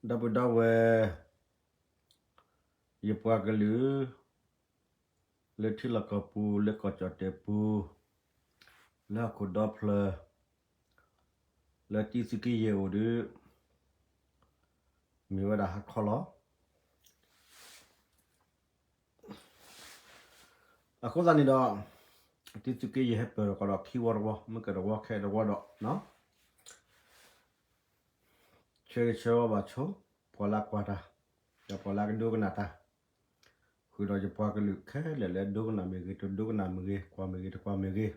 ဒီပုၢ်ဒီဝဲၢ်, ယပှၤကလုာ် လၢထံလီၢ်ကီၢ်ပူၤ လၢကီၢ်ကၠီၣ်တဲာ်ပူၤ, လၢဟီၣ်ခိၣ်ဒီဖျၢၣ်, လၢတံသုးက့ယဲၢ်အိၣ်ဒီး မ့ၢ်ဝဲဒၣ်ဟါခီလီၤ. အဃိသတးန့ၣ်ဒီး တံသုးက့ယဲၢ်ဟဲပၢၢ်ထီၣ်ကဒီးခံဝီတဝီ, မ့ၢ်ကတဝီခဲတဝီဒီး ဆၢဂ့ၤဆၢဝါဘၣ်ဆိ ပှၤလၢကွၢ်တၢ်, ဒီးပှၤလၢကဒိကနၣ်တၢ်, ဃုာ်ဒီးယပှၤကလုာ်ခဲလၢာ်လၢဒိကနၣ်မ့ၢ်ဂ့ၤ, တဒိကနၣ်မ့ၢ်ဂ့ၤ, ကွၢ်မ့ၢ်ဂ့ၤ, တကွၢ်မ့ၢ်ဂ့ၤ,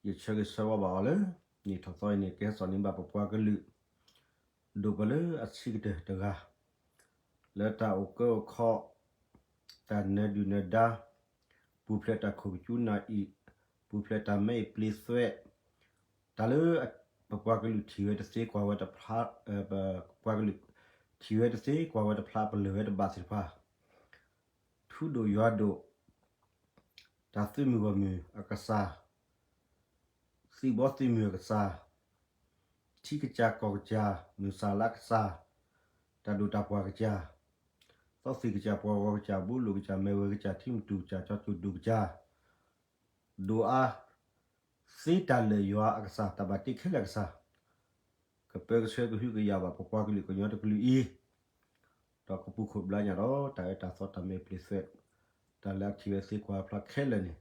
ယဆၢဂ့ၤဆၢဝါဘၣ်အီၤလၢ နံၣ်ထီၣ်သီအံၤန့ၣ် ကဟဲစိာ်န့ၢ်ဘၣ်ပပှၤကလုာ် ဒိၣ်ပှၤလၢအဆံးကတၢၢ်တဂၤ လၢတၢ်အိၣ်ကၢအိၣ်ခီ, တၢ်နၢၤဒုၣ်နၢၤဒါ, ပူၤဖျဲးတၢ်ခိၣ်ကကူနၢ်အံၣ်, ပူၤဖျဲးတၢ်မဲအံၤပျ့သွဲး, တၢ်လၢ ပပှၤကလုာ်ထံၣ်ဝဲတသ့ကွၢ်ဝဲတဖျါ, ပပှၤကလုာ်ထံၣ်ဝဲတသ့ကွၢ်ဝဲတဖျါ ပလၢၢ်ဝဲတဘၣ်သ့ၣ်တဖၣ် ထူဒိၣ်ယွၤဒိၣ်, တၢ်သုးမုၢ်ဂီၢ်မုၢ်အကစၢ်, သံၣ်ဘီသံၣ်မုၢ်အကစၢ်, ထံကစၢ်ကီၢ်ကစၢ်, မုၢ်ဆၣ်လါကစၢ်, တၢ်ဒိၣ်တၢ်ပှၢ်ကစၢ်, သီသံၣ်ကစၢ်, ပှၤဂီၤကစၢ်, ဘူးလိာ်ကစၢ်, မဲဝဲကစၢ်, ထံမတူၢ်ကစၢ်, ကၠီၤတူၢ်ဒိၣ်ကစၢ်, ဒိၣ်အါ, သ့တၢ်လၢာ်ယွၤအကစၢ်, တၢ်ဘၣ်တ့ခဲလၢာ်အကစၢ်, ကပၢကဆှၢကဟုကယာ်ဘၣ်ပပှၤကလုာ်ကညီတကလုာ်အံၤ ဒီးကပူၤခိၣ်ဘျါညါဒီး တၢ်အၢတၢ်သီတၢ်မဲအံၤပျ့သွဲး, တၢ်လၢအထံၣ်ဝဲသ့ကွၢ်ဖျါခဲလၢာ်န့ၣ်,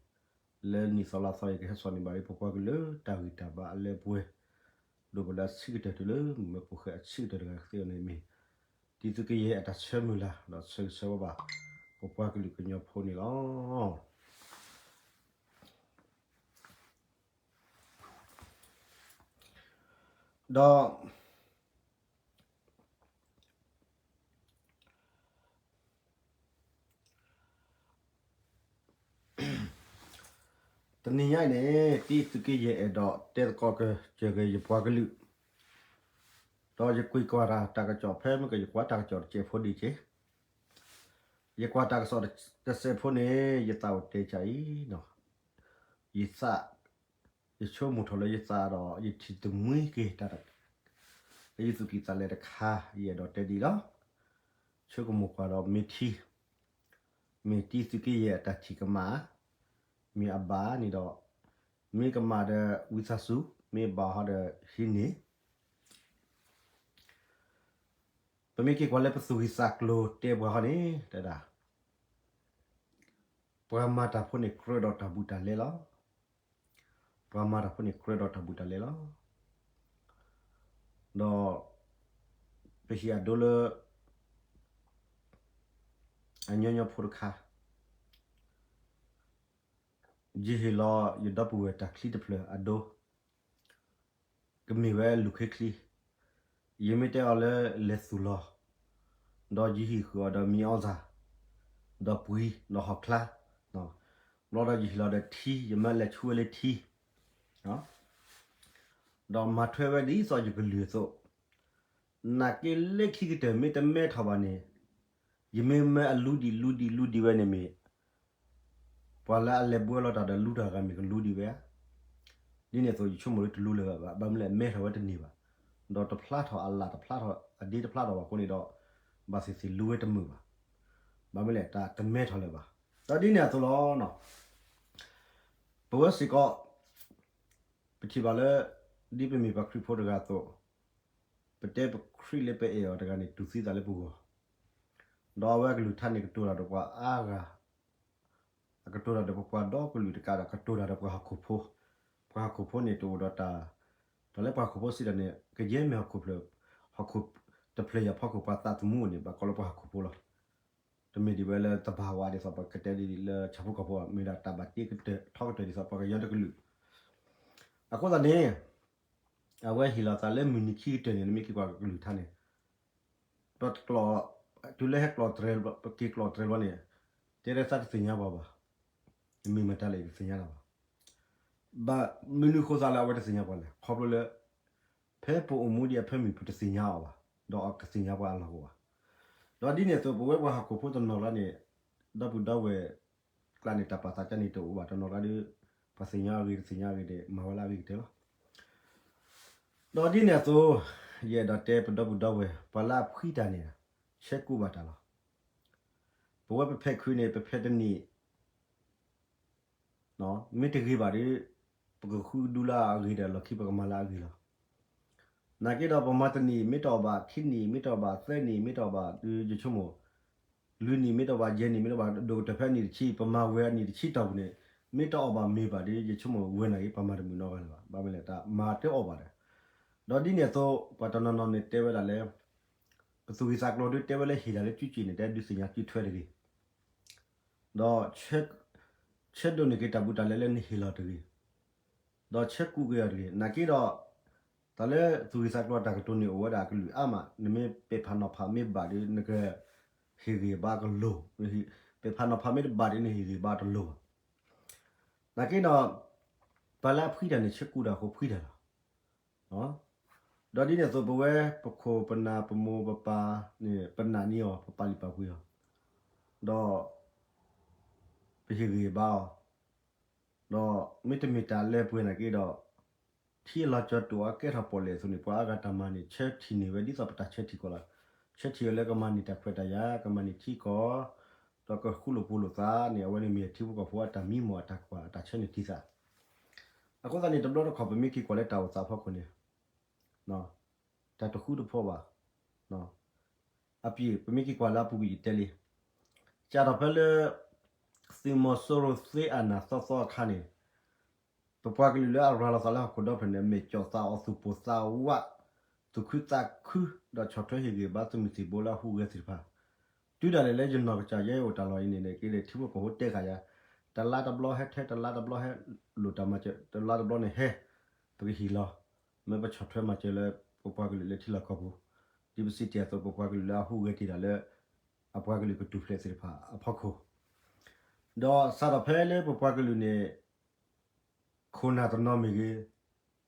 လၢနံၣ်သီလါသီအံၤ ကဟဲစိာ်န့ၢ်ဘၣ်လၢပပှၤကလုာ်လၢတၢ်ဂံၢ်တၢ်ဘါအလၢအပှဲၤ, ဒိၣ်ပှၤလၢအဆံးကတၢၢ်တုၤလၢမုၢ်မၢပူၤဃဲအဆံးကတၢၢ်တဂၤကသ့အီၤန့ၣ်မ့ၢ် တံသုးက့ယဲၢ်အတၢ်ဆၢမုၢ်လၢ် ဒီးဆၢဂ့ၤဆၢဝါဘၣ် ပပှၤကလုာ်ကညီဖိန့ၣ်လီၤ. ဒီး တနံၤညါအံၤန့ၣ် တံသုးက့ယဲၢ်အဲၣ်ဒိးတဲသကိးကစၢၢ်က့ၤယပှၤကလုာ်, ဒီးယကွၢ်ကွၢ်တၢ်ကစီၣ်ဖဲမ့ၢ်ကယကွၢ်တၢ်ကစီၣ်တစဲးဖိဒံးက့ၤ, ယကွၢ်တၢ်ကစီၣ်တစဲးဖိန့ၣ် ယသးအိၣ်တဲကၢ်အံၤ, ယသး ယဆိကမိၣ်ထီၣ်လၢယသးဒီး ယထံၣ်တမှံက့ၤတၢ် လၢယသူၣ်ကံၢ်သးလဲတခါ ယအဲၣ်ဒိးတဲဒ်အံၤလီၤ. ဆိကမိၣ်ကွၢ်ဒီးမ့ၢ်ထံ, မ့ၢ်တံသုးက့ယဲၢ်အတၢ်ထံၣ်ကမၣ်, မ့ၢ်အဘၣ်န့ၣ်ဒီး မ့ၢ်ကမၣ်ဒီးဝံသးစူၤ, မ့ၢ်ဘၣ်ဟီဒီးဟံးန့ၢ် ပမ့ၢ်က့ၤကွၢ်လၢပသူၣ်ဂံၢ်သးကျိၤတဲပှၤဟီန့ၣ် တဲဒၣ် ပှၤမၤတၢ်ဖိန့ၣ်ကြၢးဒီးတၢ်ဘူးတၢ်လဲလီၤ. ပှၤမၤတၢ်ဖိန့ၣ်ကြၢးဒီးတၢ်ဘူးတၢ်လဲလီၤ. ဒီး ပဟံၣ်အဒိလၢ အညီညီဖိတခါ ယဟ့ၣ်လီၤယဒီပုၢ်ဝဲၢ်တၢ်ချံတဖျၢၣ်အဒိ ကမ့ၢ်ဝဲလူၢ်ခ့ချံ, ယမ့ၢ်တဲအီၤလၢလဲၤသူၣ်လီၤ, ဒီးယဟံၣ်ဃုာ်အီၤဒီးမံၤအီၣ်စၢ်, ဒီးပှံၤ, ဒီးဟီၣ်ချါ, ဘျီဒီးယဟ့ၣ်လီၤဒီးထံ, ယမၢလဲၤဆူဝဲလၢထံ, ဒီးမၤထွဲဝဲဒ်သိးယကလုၢ်အသိး, နာ်က့လၢခံကတၢၢ်မ့ၢ်တမဲထီၣ်ဘၣ်န့ၣ်, ယမ့ၢ်မၢအလူဒံးလူဒံးလူဒံးဝဲန့ၣ်မ့ၢ် ပှၤလၢအလဲၤဘှီလီၤတၢ်ဒီးလူတၢ်ဂၤမ့ၢ်ကလူဒံးဝဲဧါ. ဒ်န့ၣ်အသိးယဆိကမိၣ်လၢတလူလၢၤဘၣ်, ဘၣ်မနုၤလဲၣ် မဲထီၣ်ဝဲတန့ၢ်ဘၣ်, ဒီးတဖျါထီၣ်အလၢ်တဖျါထီၣ်အဒ့တဖျါထီၣ်ဘၣ်အဃိန့ၣ်ဒီး ဘၣ်သ့ၣ်သ့ၣ်လူဝဲတမုာ်ဘၣ်. ဘၣ်မနုၤလဲၣ် တၢ်တမဲထီၣ်လၢၤဘၣ်. ဒီးဒ်န့ၣ်အသိးလီၤ. ပဝဲစ့ၢ်ကီး ပထံၣ်ဘၣ်လၢ ဒ်ပမ့ၢ်ပှၤခရံာ်ဖိတဂၤအသိး, ပတဲပခရံာ်လၢပအဲၣ်အီၤတဂၤန့ၣ် တူၢ်သံသးလၢပဂီၢ်, ဒီးအဝဲအကလုၢ်ကထါန့ၣ် ကတိၤတၢ်ဒီးပှၤအါဂၤ, အကတိၤတၢ်ဒီးပပှၤဒီကလုာ်တကးဒီး ကတိၤတၢ်ဒီးပှၤဟီၣ်ခိၣ်ဖိ, ပှၤဟီၣ်ခိၣ်ဖိန့ၣ်တအိၣ်ဒီးတၢ်, တၢ်လၢပှၤဟီၣ်ခိၣ်ဖိစံးတၢ်န့ၣ် ကယဲၢ်မ့ၢ်ဟီၣ်ခိၣ်ဖျၢၣ်, ဟီၣ်ခိၣ်တဖျၢၣ်အံၤအဖီခိၣ် ပှၤသးသမူန့ၣ် ဘၣ်ကိးလၢပှၤဟီၣ်ခိၣ်ဖိလီၤ. တမ့ၢ်ဒ်ဝဲလၢတဘၣ်ဝဲဒ်သိး ပကတဲဒ်လၢဆၣ်ဖိကီၢ်ဖိဘၣ်, မ့ၢ်ဒၣ်တၢ်ဘၣ်တ့ကတၢၢ်ထီကတၢၢ်ဒ်သိးပှၤကညီတကလုာ်. အဃိသတးန့ၣ် အဝဲဟ့ၣ်လီၤသးလၢမုၢ်နံၤခံကတၢၢ်န့ၣ် နမ့ၢ်က့ၤကွၢ်ကလုၢ်ကထါန့ၣ်, ပကျီၢ်, တုၤလၢဟဲကျီၢ်တြဲၤ, ပက့ၤကျီၢ်တြဲၤဘျီန့ၣ်, တဲရသးတသ့ၣ်ညါပှၤဘၣ်, မ့ၢ်မတၤလဲၣ်တသ့ၣ်ညါလၢၤဘၣ်. ဘၣ်မနုၤဃိသးလၢအဝဲတသ့ၣ်ညါပှၤလဲၣ်, ခီဖျိလၢ ဖဲပအိၣ်မူဒံးအဖၢမုၢ် ပတသ့ၣ်ညါအီၤဘၣ်, ဒီးအကသ့ၣ်ညါပှၤအလီၢ်အိၣ်ဘၣ်. ဒီးဒ်န့ၣ်အသိး ပဝဲပှၤဟီၣ်ခိၣ်ဖိတနီၤလီၤန့ၣ်, ဒီပုၢ်ဒီဝဲၢ် ကျါန့ၣ် တၢ်ပာ်သးကါန့ၣ်တအိၣ်ဘၣ်တနီၤကျါဒီး ပှၤသ့ၣ်ညါအဂ့ၤတသ့ၣ်ညါအဂ့ၤန့ၣ် မၤဝဲလၢအဂ့ၤကတၢၢ်လီၤ. ဒီးဒ်န့ၣ်အသိး ယအဲၣ်ဒိးတဲပဒီပုၢ်ဒီဝဲၢ် ပှၤလၢအဖှံတၢ်န့ၣ် ဆၢကူးဘၣ်တၢ်လီၤ. ပဝဲပဖဲခုးန့ၣ် ပဖဲတနံၣ် မ့ၢ်တဂ့ၤဘၣ်ဒီး ပကဃုဒူလၢအဂ့ၤဒီး လီၢ်ခံပကမၤလၢအဂ့ၤလီၤ. နာ်က့ဒီးပမၤတနံၣ် မ့ၢ်တအီၣ်ဘၣ်ခံနံၣ် မ့ၢ်တအီၣ်ဘၣ်သၢနံၣ် မ့ၢ်တအီၣ်ဘၣ်ဒီး ယဆိကမိၣ် လွံၢ်နံၣ်မ့ၢ်တအီၣ်ဘၣ် ယဲၢ်နံၣ်မ့ၢ်တအီၣ်ဘၣ် ဒိၣ်ကတၢၢ်ဖဲနံၣ်တဆံ ပမၤဝဲအနံၣ်တဆံတီၢ်ပူၤန့ၣ် မ့ၢ်တအီၣ်ဘၣ်မ့ၤဘၣ်ဒီး ယဆိကမိၣ်ဝဲနာ်က့ ပမၤတမုာ်နီတဂၤလၢၤဘၣ်. ဘၣ်မနုၤလဲၣ် တၢ်မၤတအီၣ်ဘၣ်ဒီး ဒီးဒ်န့ၣ်အသိး ပှၤတနီၤနီၤန့ၣ်တဲဝဲဒၣ်လၢ ပသူၣ်ဂံၢ်သးကျိၤဒုးတဲဝဲလၢဟ့ၣ်တၢ်လၢစုက့ၤန့ၣ် တဲဒုးသ့ၣ်ညါစုထွဲတဂ့ၤ ဒီး ဆၢဒိးန့ၢ်က့ၤတၢ်ဘူးတၢ်လဲလၢနဟ့ၣ်လီၤတဂ့ၤ, ဒီးဆၢကူးက့ၤအီၤတဂ့ၤ. နာ်က့ဒီး တၢ်လၢသူၣ်ဂံၢ်သးကျိၤတၢ်ကတိၤန့ၣ် အိၣ်ဝဲဒၣ်အကလုာ်အါမး, နမ့ၢ်ပဲာ်ဖးနီၤဖးမ့ၢ်ဘၣ်ဒီး နကဟ့ၣ်ဂံၢ်ဘါကလိၤ, ပဲာ်ဖးနီၤဖးမ့ၢ်တဘၣ်ဒီး နဟ့ၣ်ဂံၢ်ဘါတလိၤဘၣ်. နာ်က့ဒီး ပှၤလၢအဖှံတၢ်န့ၣ် ဆၢကူးတၢ်အဃိဖှံတၢ်လီၤ. ဒီးဒ်န့ၣ်အသိး ပဝဲ ပခိၣ်ပနၢ် ပမိၢ်ပပၢ်န့ၣ် ပနာ်န့ၢ်အီၤ ပပာ်လုၢ်ပာ်ပှ့ၤအီၤ, ဒီး ပဟ့ၣ်ဂံၢ်ဘါအီၤ, ဒီးမ့တမ့ၢ်တၢ်လၢပှဲၤနာ်က့ဒီး ထံအလီၤကၠီၤတိာ်အကဲထီၣ်ပီၣ်လဲၣ်အသိးန့ၣ် ပှၤအါဂၤတၢ်မၤန့ၣ် ဆၢထံၣ်န့ၢ်ဝဲဒ်သိးပတၢ်ဆၢထံၣ်ကီးလီၤ. ဆၢထံၣ်အီၤလၢကမၤန့ၢ်တၢ်ခွဲးတၢ်ယာ် ကမၤန့ၢ်ထံကီၢ် ဒီးကဃူလိာ်ဖိးလိာ်သးန့ၣ် အဝဲန့ၣ်မ့ၢ်ထံဖိကီၢ်ဖိအတၢ်မံမီၢ်အတၢ်ကွၢ်အတၢ်ဆၢန့ၢ်တံၢ်သး. အဃိသတးန့ၣ် တဘျီတခီၣ်ပမ့ၢ်က့ၤကွၢ်လၢတၢ်အိၣ်သးအဖီခိၣ်န့ၣ် တၢ်တဃူတဖိးဘၣ်. အပျ့ၤ ပမ့ၢ်က့ၤကွၢ်လၢအပူၤကွံာ်ယတဲလံ, စးထီၣ်ဖဲလၢ သုးမီၤစိရိၤသ့အနၢ်သီသီအခါန့ၣ် ပပှၤကလုာ်လၢအရၤလီၤသးလၢဟီၣ်ခိၣ်ဒီဖျၢၣ်န့ၣ် မဲာ်ကၠီၣ်သးအီၤသူၣ်ပိၢ်သးဝး, သူၣ်ခုသးခု, ဒီးဆီၣ်ထွဲဟ့ၣ်ဂံၢ်ဘါသုးမုၢ်သံၣ်ဘိလၢအဟူးဂဲၤသ့ၣ်တဖၣ်, တုၤဒၣ်လဲာ်လၢယနီၢ်ကစၢ်ယဲအိၣ်တၢ်လီၢ်အံၤန့ၣ် က့ၤလၢထံဖိကီၢ်ဖိတဲဃာ်ယၤ, တလါတဘျီဟဲထဲ တလါတဘျီဟဲလိာ်တၢ်မၤစၢၤ တလါတဘျီန့ၣ်ဟဲ, ပကဟ့ၣ်လီၤ မ့ၢ်ပဆီၣ်ထွဲမၤစၢၤလၢ ပပှၤကလုာ်လၢထံလီၢ်ကီၢ်ပူၤ, ဒ်ပစံးတ့ၢ်အသိး ပပှၤကလုာ်လၢအဟူးဂဲၤတ့ၢ်တၢ်လၢ အပှၤကလုာ်ကတူၢ်ဖျဲးသ့ၣ်တဖၣ်အဖီခိၣ်, ဒီးစးထီၣ်ဖဲလၢပပှၤကလုာ်န့ၣ် ခိၣ်နၢ်တနီၤမ့ၢ်ဂ့ၤ,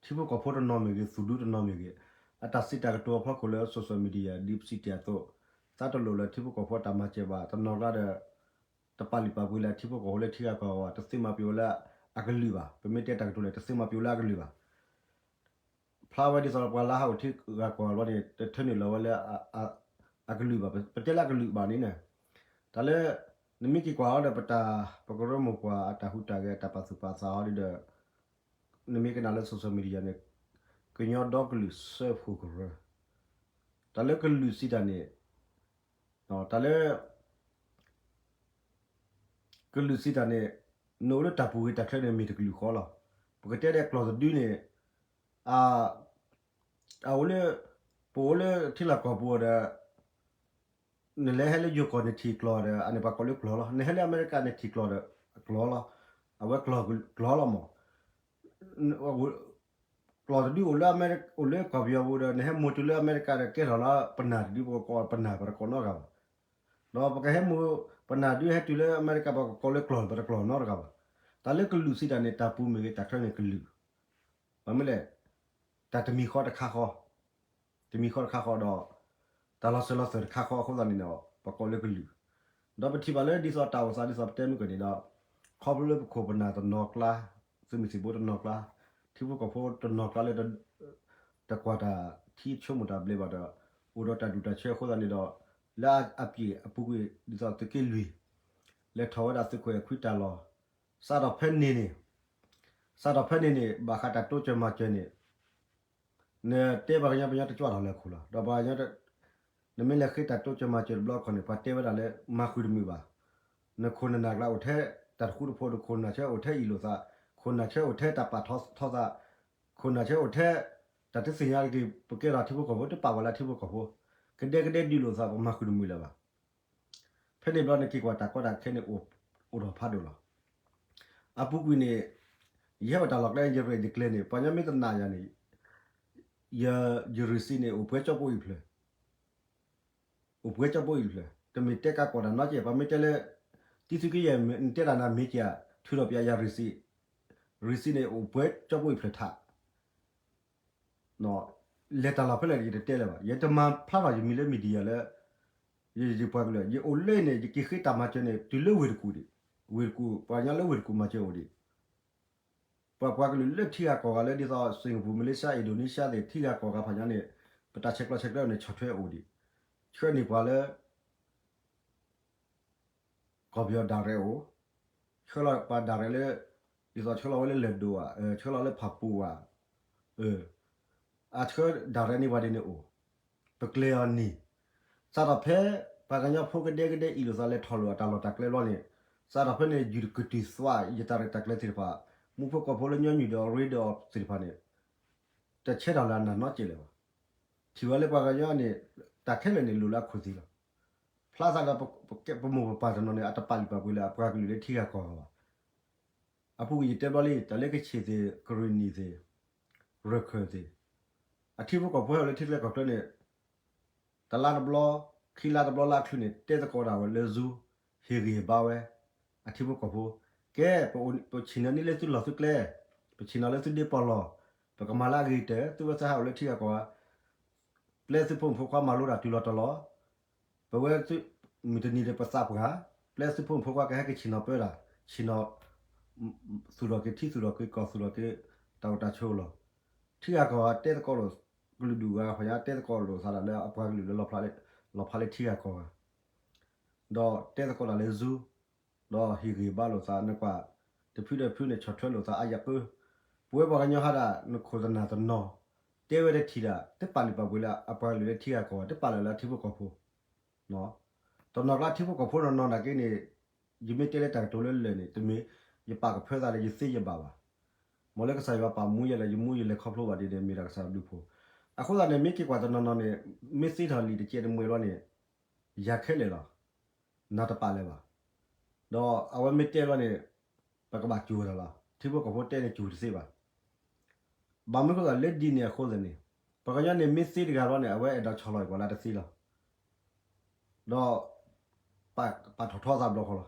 ထံဖိကီၢ်ဖိတနီၤမ့ၢ်ဂ့ၤ, သူၣ်ဒူတနီၤမ့ၢ်ဂ့ၤ, အတၢ်စံးတၢ်ကတိၤအဖီခိၣ်လၢ social media ဒ်ပစံးတ့ၢ်အသိး, သးတလိၣ်လၢထံဖိကီၢ်ဖိအတၢ်မၤစၢၤဘၣ်, တနီၤကျါဒီး တပာ်လုၢ်ပာ်ပှ့ၤလၢအထံဖိကီၢ်ဖိလၢထံဂၤကီၢ်ဂၤဘၣ်, တသ့မၤပျိၤဝဲလၢအကလုာ်ဘၣ်, ပမ့ၢ်တဲတၢ်ကတိၤလဲၣ် တသ့မၤပျိၤလၢအကလုာ်ဘၣ်. ဖျါဝဲဒ်သိးပှၤလၢဟးအိၣ်ထံဂၤကီၢ်ဂၤဘျီန့ၣ် တထၢနုာ်လီၤဝဲလၢ အကလုာ်ဘၣ်, ပတဲလၢအကလုာ်ဘၣ်န့ၣ်န့ၣ်, တၢ်လၢ နမ့ၢ်က့ၤကွၢ်အီၤဒီးပတၢ် ပကရၢမိၢ်ပှၢ်အတၢ်ဟူးတၢ်ဂဲၤ အတၢ်ပာ်သူၣ်ပာ်သးအီၤဒီး နမ့ၢ်ကနၣ်လၢ social media န့ၣ် ကညီဒီကလုာ်စၢဖှိၣ်ကရၢ, တၢ်လၢကလုာ်စံးတၢ်န့ၣ်, တၢ်လၢ ကလုာ်စံးတၢ်န့ၣ် နအိၣ်လၢတၢ်ပူၤဂ့ၤတၢ်ချၢန့ၣ် မ့ၢ်တကလုာ်ဃီလီၤ. ပကတဲဒီးကျီၢ်တဒုန့ၣ် အ အအိၣ်လၢ ပအိၣ်လၢထံလီၢ်ကီၢ်ပူၤဒီး နလဲၤဟဲလၢယိၤကီၢ်န့ၣ်ထံၣ်ကျီၢ်ဒီး အန့ၣ်ပှၤကိးလၢကျီၢ်လီၤ. နဟဲလၢအမဲရကၤန့ၣ်ထံၣ်ကျီၢ်ဒီး ကျီၢ်လီၤ. အဝဲကျီၢ်လီၤမး. ကျီၢ်တဒုအိၣ်လၢ အိၣ်လၢကီၢ်ပယီၤပူၤဒီး နဟဲမိၢ်တုၤလၢအမဲရကၤဒီး ကဲထီၣ်လၢပနၢ်တဒု ပကကိးပနၢ် ပတကိးနီတဂၤဘၣ်. ဒီးပကဟဲမိၢ်ပနၢ်ဒုဟဲတုၤလၢအမဲရကၤ ပကကိးလၢကျီၢ် ပတကျီၢ်နီတဂၤဘၣ်. တၢ်လၢကလုာ်စံးတၢ်န့ၣ် တၢ်ပူၤမ့ၢ်ဂ့ၤ တၢ်ချၢန့ၣ်ကလုာ် ဘၣ်မနုၤလဲၣ်, တၢ်တမံၤဃီတခါဃီ, တမံၤဃီတခါဃီဒီး တၢ်လီၤစၢၤလီၤသွဲၣ်တခါဃီအဃိသတးန့ၣ်ဒီး ပကိးလၢကလုာ်, ဒီးပထံၣ်ဘၣ်လၢဒ်သိးတၢ်အိၣ်သးဒ်သိးပတဲမုၢ်ကၢၢ်န့ၣ်ဒီး ခီဖျိလၢပခိၣ်ပနၢ်တနီၤကျါ, သုးမုၢ်သံၣ်ဘိတနီၤကျါ, ထံဖိကီၢ်ဖိတနီၤကျါလၢ တကွၢ်တၢ်ထံဆိကမိၣ်တၢ်ဘျဲးဘၣ်ဒီး အိၣ်ဒီးတၢ်ဒူၣ်တၢ်ဆၢအဃိသတးန့ၣ်ဒီး လၢအပျ့ၤအပူၤကွံာ်ဒ်သိးသုးက့လွံၢ် လဲၤထီၣ်ဝဲဒၣ်သုးခိၣ်အဲၣ်ခွံတၢ်လီၢ်, စးထီၣ်ဖဲန့ၣ်န့ၣ်, စးထီၣ်ဖဲန့ၣ်န့ၣ် ဘၣ်ဃးတၢ်တိစၢၤမၤစၢၤန့ၣ် နတဲပှၤကညီ ပညီတကွၢ်ထီၣ်လဲၤခိၣ်လီၤ. ဒီးပှၤကညီ နမ့ၢ်လဲၤဃ့တၢ်တိစၢၤမၤစၢၤတဘျီခီန့ၣ် ပှၤတဲဝဲဒၣ်လၢ မၤဃုာ်တမုာ်ဘၣ်. နခိၣ်နနၢ်ကျါအိၣ်ထဲတၢ်တဃူတဖိး, နခိၣ်နနၢ်ဆၢအိၣ်ထဲအ့ၣ်လိာ်သး, ခိၣ်နၢ်ဆၢအိၣ်ထဲတၢ်ပာ်ထီၣ်ထီသး, ခိၣ်နၢ်ဆၢအိၣ်ထဲ တၢ်တသ့ၣ်ညါတဂ့ၤ, ပကဲထီၣ်ထံဖိကီၢ်ဖိ တပာ်ဝဲလၢထံဖိကီၢ်ဖိ, ကဒဲကဒဲဒုးလိာ်သး ပမၤဃုာ်တမုာ်လၢၤဘၣ်. ဖဲန့ၣ်ဘျီနက့ၤကွၢ်တၢ်ကီတၢ်ခဲန့ၣ် အိၣ်ထီၣ်ဖးဒိၣ်လီၤ. အပူၤကွံာ်န့ၣ် ယဟဲအိၣ်တၢ်လီၢ်ကျဲ ယရဲၣ်ယကျဲၤန့ၣ် ပှၤကညီမ့ၢ်တနာ်ယၤန့ၣ် ယ ယreceiptန့ၣ် အိၣ်ပှဲၤကၠီပိၣ်အံၤဖျၢၣ်, အိၣ်ပှဲၤကၠီပိၣ်အံၤဖျၢၣ်, တမ့ၢ်တဲကါကီးတၢ်နီတစဲး, ပှၤမ့ၢ်တဲလၢ တံၤသုးက့ယဲၢ် နတဲတၢ်နၤမ့ၢ်က့ၤဧါ, ထုးထီၣ်ပျးယreceipt, receiptန့ၣ် အိၣ်ပှဲၤကၠီပိၣ်အံၤဖျၢၣ်ထး လဲၤတၢ်လီၢ်ဖဲလဲၣ် ယတတဲလၢၤဘၣ်. ယတမၤဖျါထီၣ်ယမံၤလၢ media လၢ ယပှၤကလုာ်, ယအိၣ်လၢန့ၣ် ယက့ၤဃ့တၢ်မၤစၢၤန့ၣ် တုၤလၢဝ့ၢ်တကူၣ်ဒံး ဝ့ၢ်တကူၣ် ပှၤကညီလၢဝ့ၢ်တကူၣ်မၤစၢၤအိၣ်ဒံး, ပှၤပှၤကလုာ်လၢထံဂၤကီၢ်ဂၤလၢဒ်သိး စ့ၣ်ကပူၤ မလ့ၡါ အ့ၣ်ဒိၣ်နံၡါသ့ၣ် ထံဂၤကီၢ်ဂၤဖးညါန့ၣ် ပတၢ်ဆဲးကျိးဆဲးကျၢန့ၣ် ဆီၣ်ထွဲအိၣ်ဒံး, ဆှၢန့ၢ်ပှၤလၢ ကီၢ်ပယီၤဒၣ်ရဲၣ်အိၣ်, ဆှၢလီၤပှၤဒၣ်ရဲၣ်လၢ ဒ်သိးဆှၢလီၤဝဲလၢလၢၢ်ဒိၣ်ဧါ, ဆှၢလီၤလၢဖၣ်ပူၤဧါ, အဆှၢဒၣ်ရဲၣ်န့ၢ်ပှၤဒ်န့ၣ်အိၣ်, ပကျဲၤအီၤန့ၣ်, စးထီၣ်ဖဲ ပှၤကညီဖိကဒဲကဒဲအံၤလိာ်သးလဲၤထီၣ်လိာ်အတၢ်လီၢ်တၢ်ကျဲဘျီန့ၣ်, စးထီၣ်ဖဲန့ၣ် ယုၢ်တကုၢ်တုၤသွး ယတၢ်ရဲၣ်တၢ်ကျဲၤသ့ၣ်တဖၣ်, မူဖိကီၢ်ဖိလၢညီနုၢ်ဒီးရ့ဒီးအီၤသ့ၣ်တဖၣ်န့ၣ် တဆဲးထီၣ်လၢအနၢ်နီတစဲးလၢၤဘၣ်. ထံၣ်ဝဲလၢပှၤကညီန့ၣ် တၢ်ခဲလၢာ်န့ၣ်လိၣ်လၢအခိၣ်သ့ၣ်လီၤ. ဖျါသးဒီး ပမိၢ်ပပၢ်တနီၤန့ၣ် အတပာ်လုၢ်ပာ်ပှ့ၤလၢအပှၤကလုာ်လၢထံဂၤကီၢ်ဂၤဘၣ်. အပူၤကွံာ်ယတဲဘျီလံ တၢ်လၢကဆ့ၣ်သ့ၣ် ကရ့ၣ်နံၣ်သ့ၣ် ရခၢၣ်သ့ၣ် အထံဖိကီၢ်ဖိဟဲအိၣ်လၢထံကျဲကီၢ်ကျဲန့ၣ် တလါတဘျီ ခံလါတဘျီလၢအချုးန့ၣ် တဲသကိးဒၣ်ဝဲလၢ Zoom ဟ့ၣ်ဂံၢ်ဟ့ၣ်ဘါဝဲ အထံဖိကီၢ်ဖိ, ကဲ ပဆ့ၣ်နီၤန့ၢ်လၢသုလီၢ်သုကျဲ, ပဆ့ၣ်နီၤလၢသုဒ့ပီၢ်လီၢ်, ပကမၤလၢအဂ့ၤကတၢၢ် သုဝဲသ့ၣ်ဟဲအိၣ်လၢထံဂၤကီၢ်ဂၤ, ပျဲသုဖိမုၣ်ဖိခွါမၤလိတၢ်တုၤလီၤတီၤလီၤ, ပဝဲ မုၢ်တနံၤဒီးပသးပှၢ်, ပျဲသုဖိမုၣ်ဖိခွါကဟဲက့ၤဆ့ၣ်နီၤပၢတၢ်, ဆ့ၣ်နီၤ သူၣ်ထီၣ်က့ၤထံ သူၣ်ထီၣ်က့ၤကီၢ် သူၣ်ထီၣ်က့ၤ တၢ်အိၣ်တၢ်ဆိးလီၤ. ထံဂၤကီၢ်ဂၤတဲသကိးလိာ်, ကလုာ်ဒူၣ်ဂၤဖးညါတဲသကိးလိာ်သးဒၣ်လၢအပှၤကလုာ်လၢ လီၤဖျါလၢထံဂၤကီၢ်ဂၤ, ဒီးတဲသကိးတၢ်လၢ Zoom, ဒီးဟ့ၣ်ဂံၢ်ဘါလိာ်သး နကွၢ် တဖုဒီးဖုန့ၣ် ဆီၣ်ထွဲလိာ်သးအါယၤပၢ, ပဝဲပှၤကညီဟးဒၣ် နခိၣ်သနၢ်တနီၤ တဲဝဲတထံၣ်ဒၣ် တပာ်လုၢ်ပာ်ပှ့ၤလၢအပှၤကလုာ်လၢထံဂၤကီၢ်ဂၤ တပာ်လၢလၢအထံဖိကီၢ်ဖိ တနီၤကျါထံဖိကီၢ်ဖိနီၢ်နီၢ်နာ်က့န့ၣ်, ယမ့ၢ်တဲလၢတၢ်ကတိၤလၢလၢာ်န့ၣ် တမ့ၢ်ယပာ်ကဖၢသးလၢယသ့ယဘၣ်ဘၣ်. မ်လၢကစၢ်ယွၤပာ်မူယၤလၢယမူယလဲၤခီဖျိဘၣ်ဒ်န့ၣ် မ့ၢ်ဒၣ်ကစၢ်ယွၤဘျုးဖှိၣ်. အဃိသတးန့ၣ် မ့ၢ်က့ၤကွၢ်တနီၤနီၤန့ၣ် မ့ၢ်သ့ထီၣ်လံာ်တကဲးတမှဲၤဘျီန့ၣ် ယၤခဲလၢာ်လီၤ. နၤတပာ်လၢၤဘၣ်. ဒီးအဝဲမ့ၢ်တဲဘျီန့ၣ် ပကဘၣ်စူၢ်ဝဲဒၣ်လီၤ. ထံဖိကီၢ်ဖိတဲန့ၣ်စူၢ်တသ့ဘၣ်. ဘၣ်မနုၤအဃိသတးလၢဒ်န့ၣ်အဃိသတးန့ၣ် ပှၤကညီန့ၣ်မ့ၢ်သ့တဂၤဘျီန့ၣ် အဝဲအဲၣ်ဒိးဆီၣ်လီၤအံၤပှၤလၢတသ့လီၤ. ဒီး ပာ်ထီၣ်ထီသးဘျီဃီလီၤ.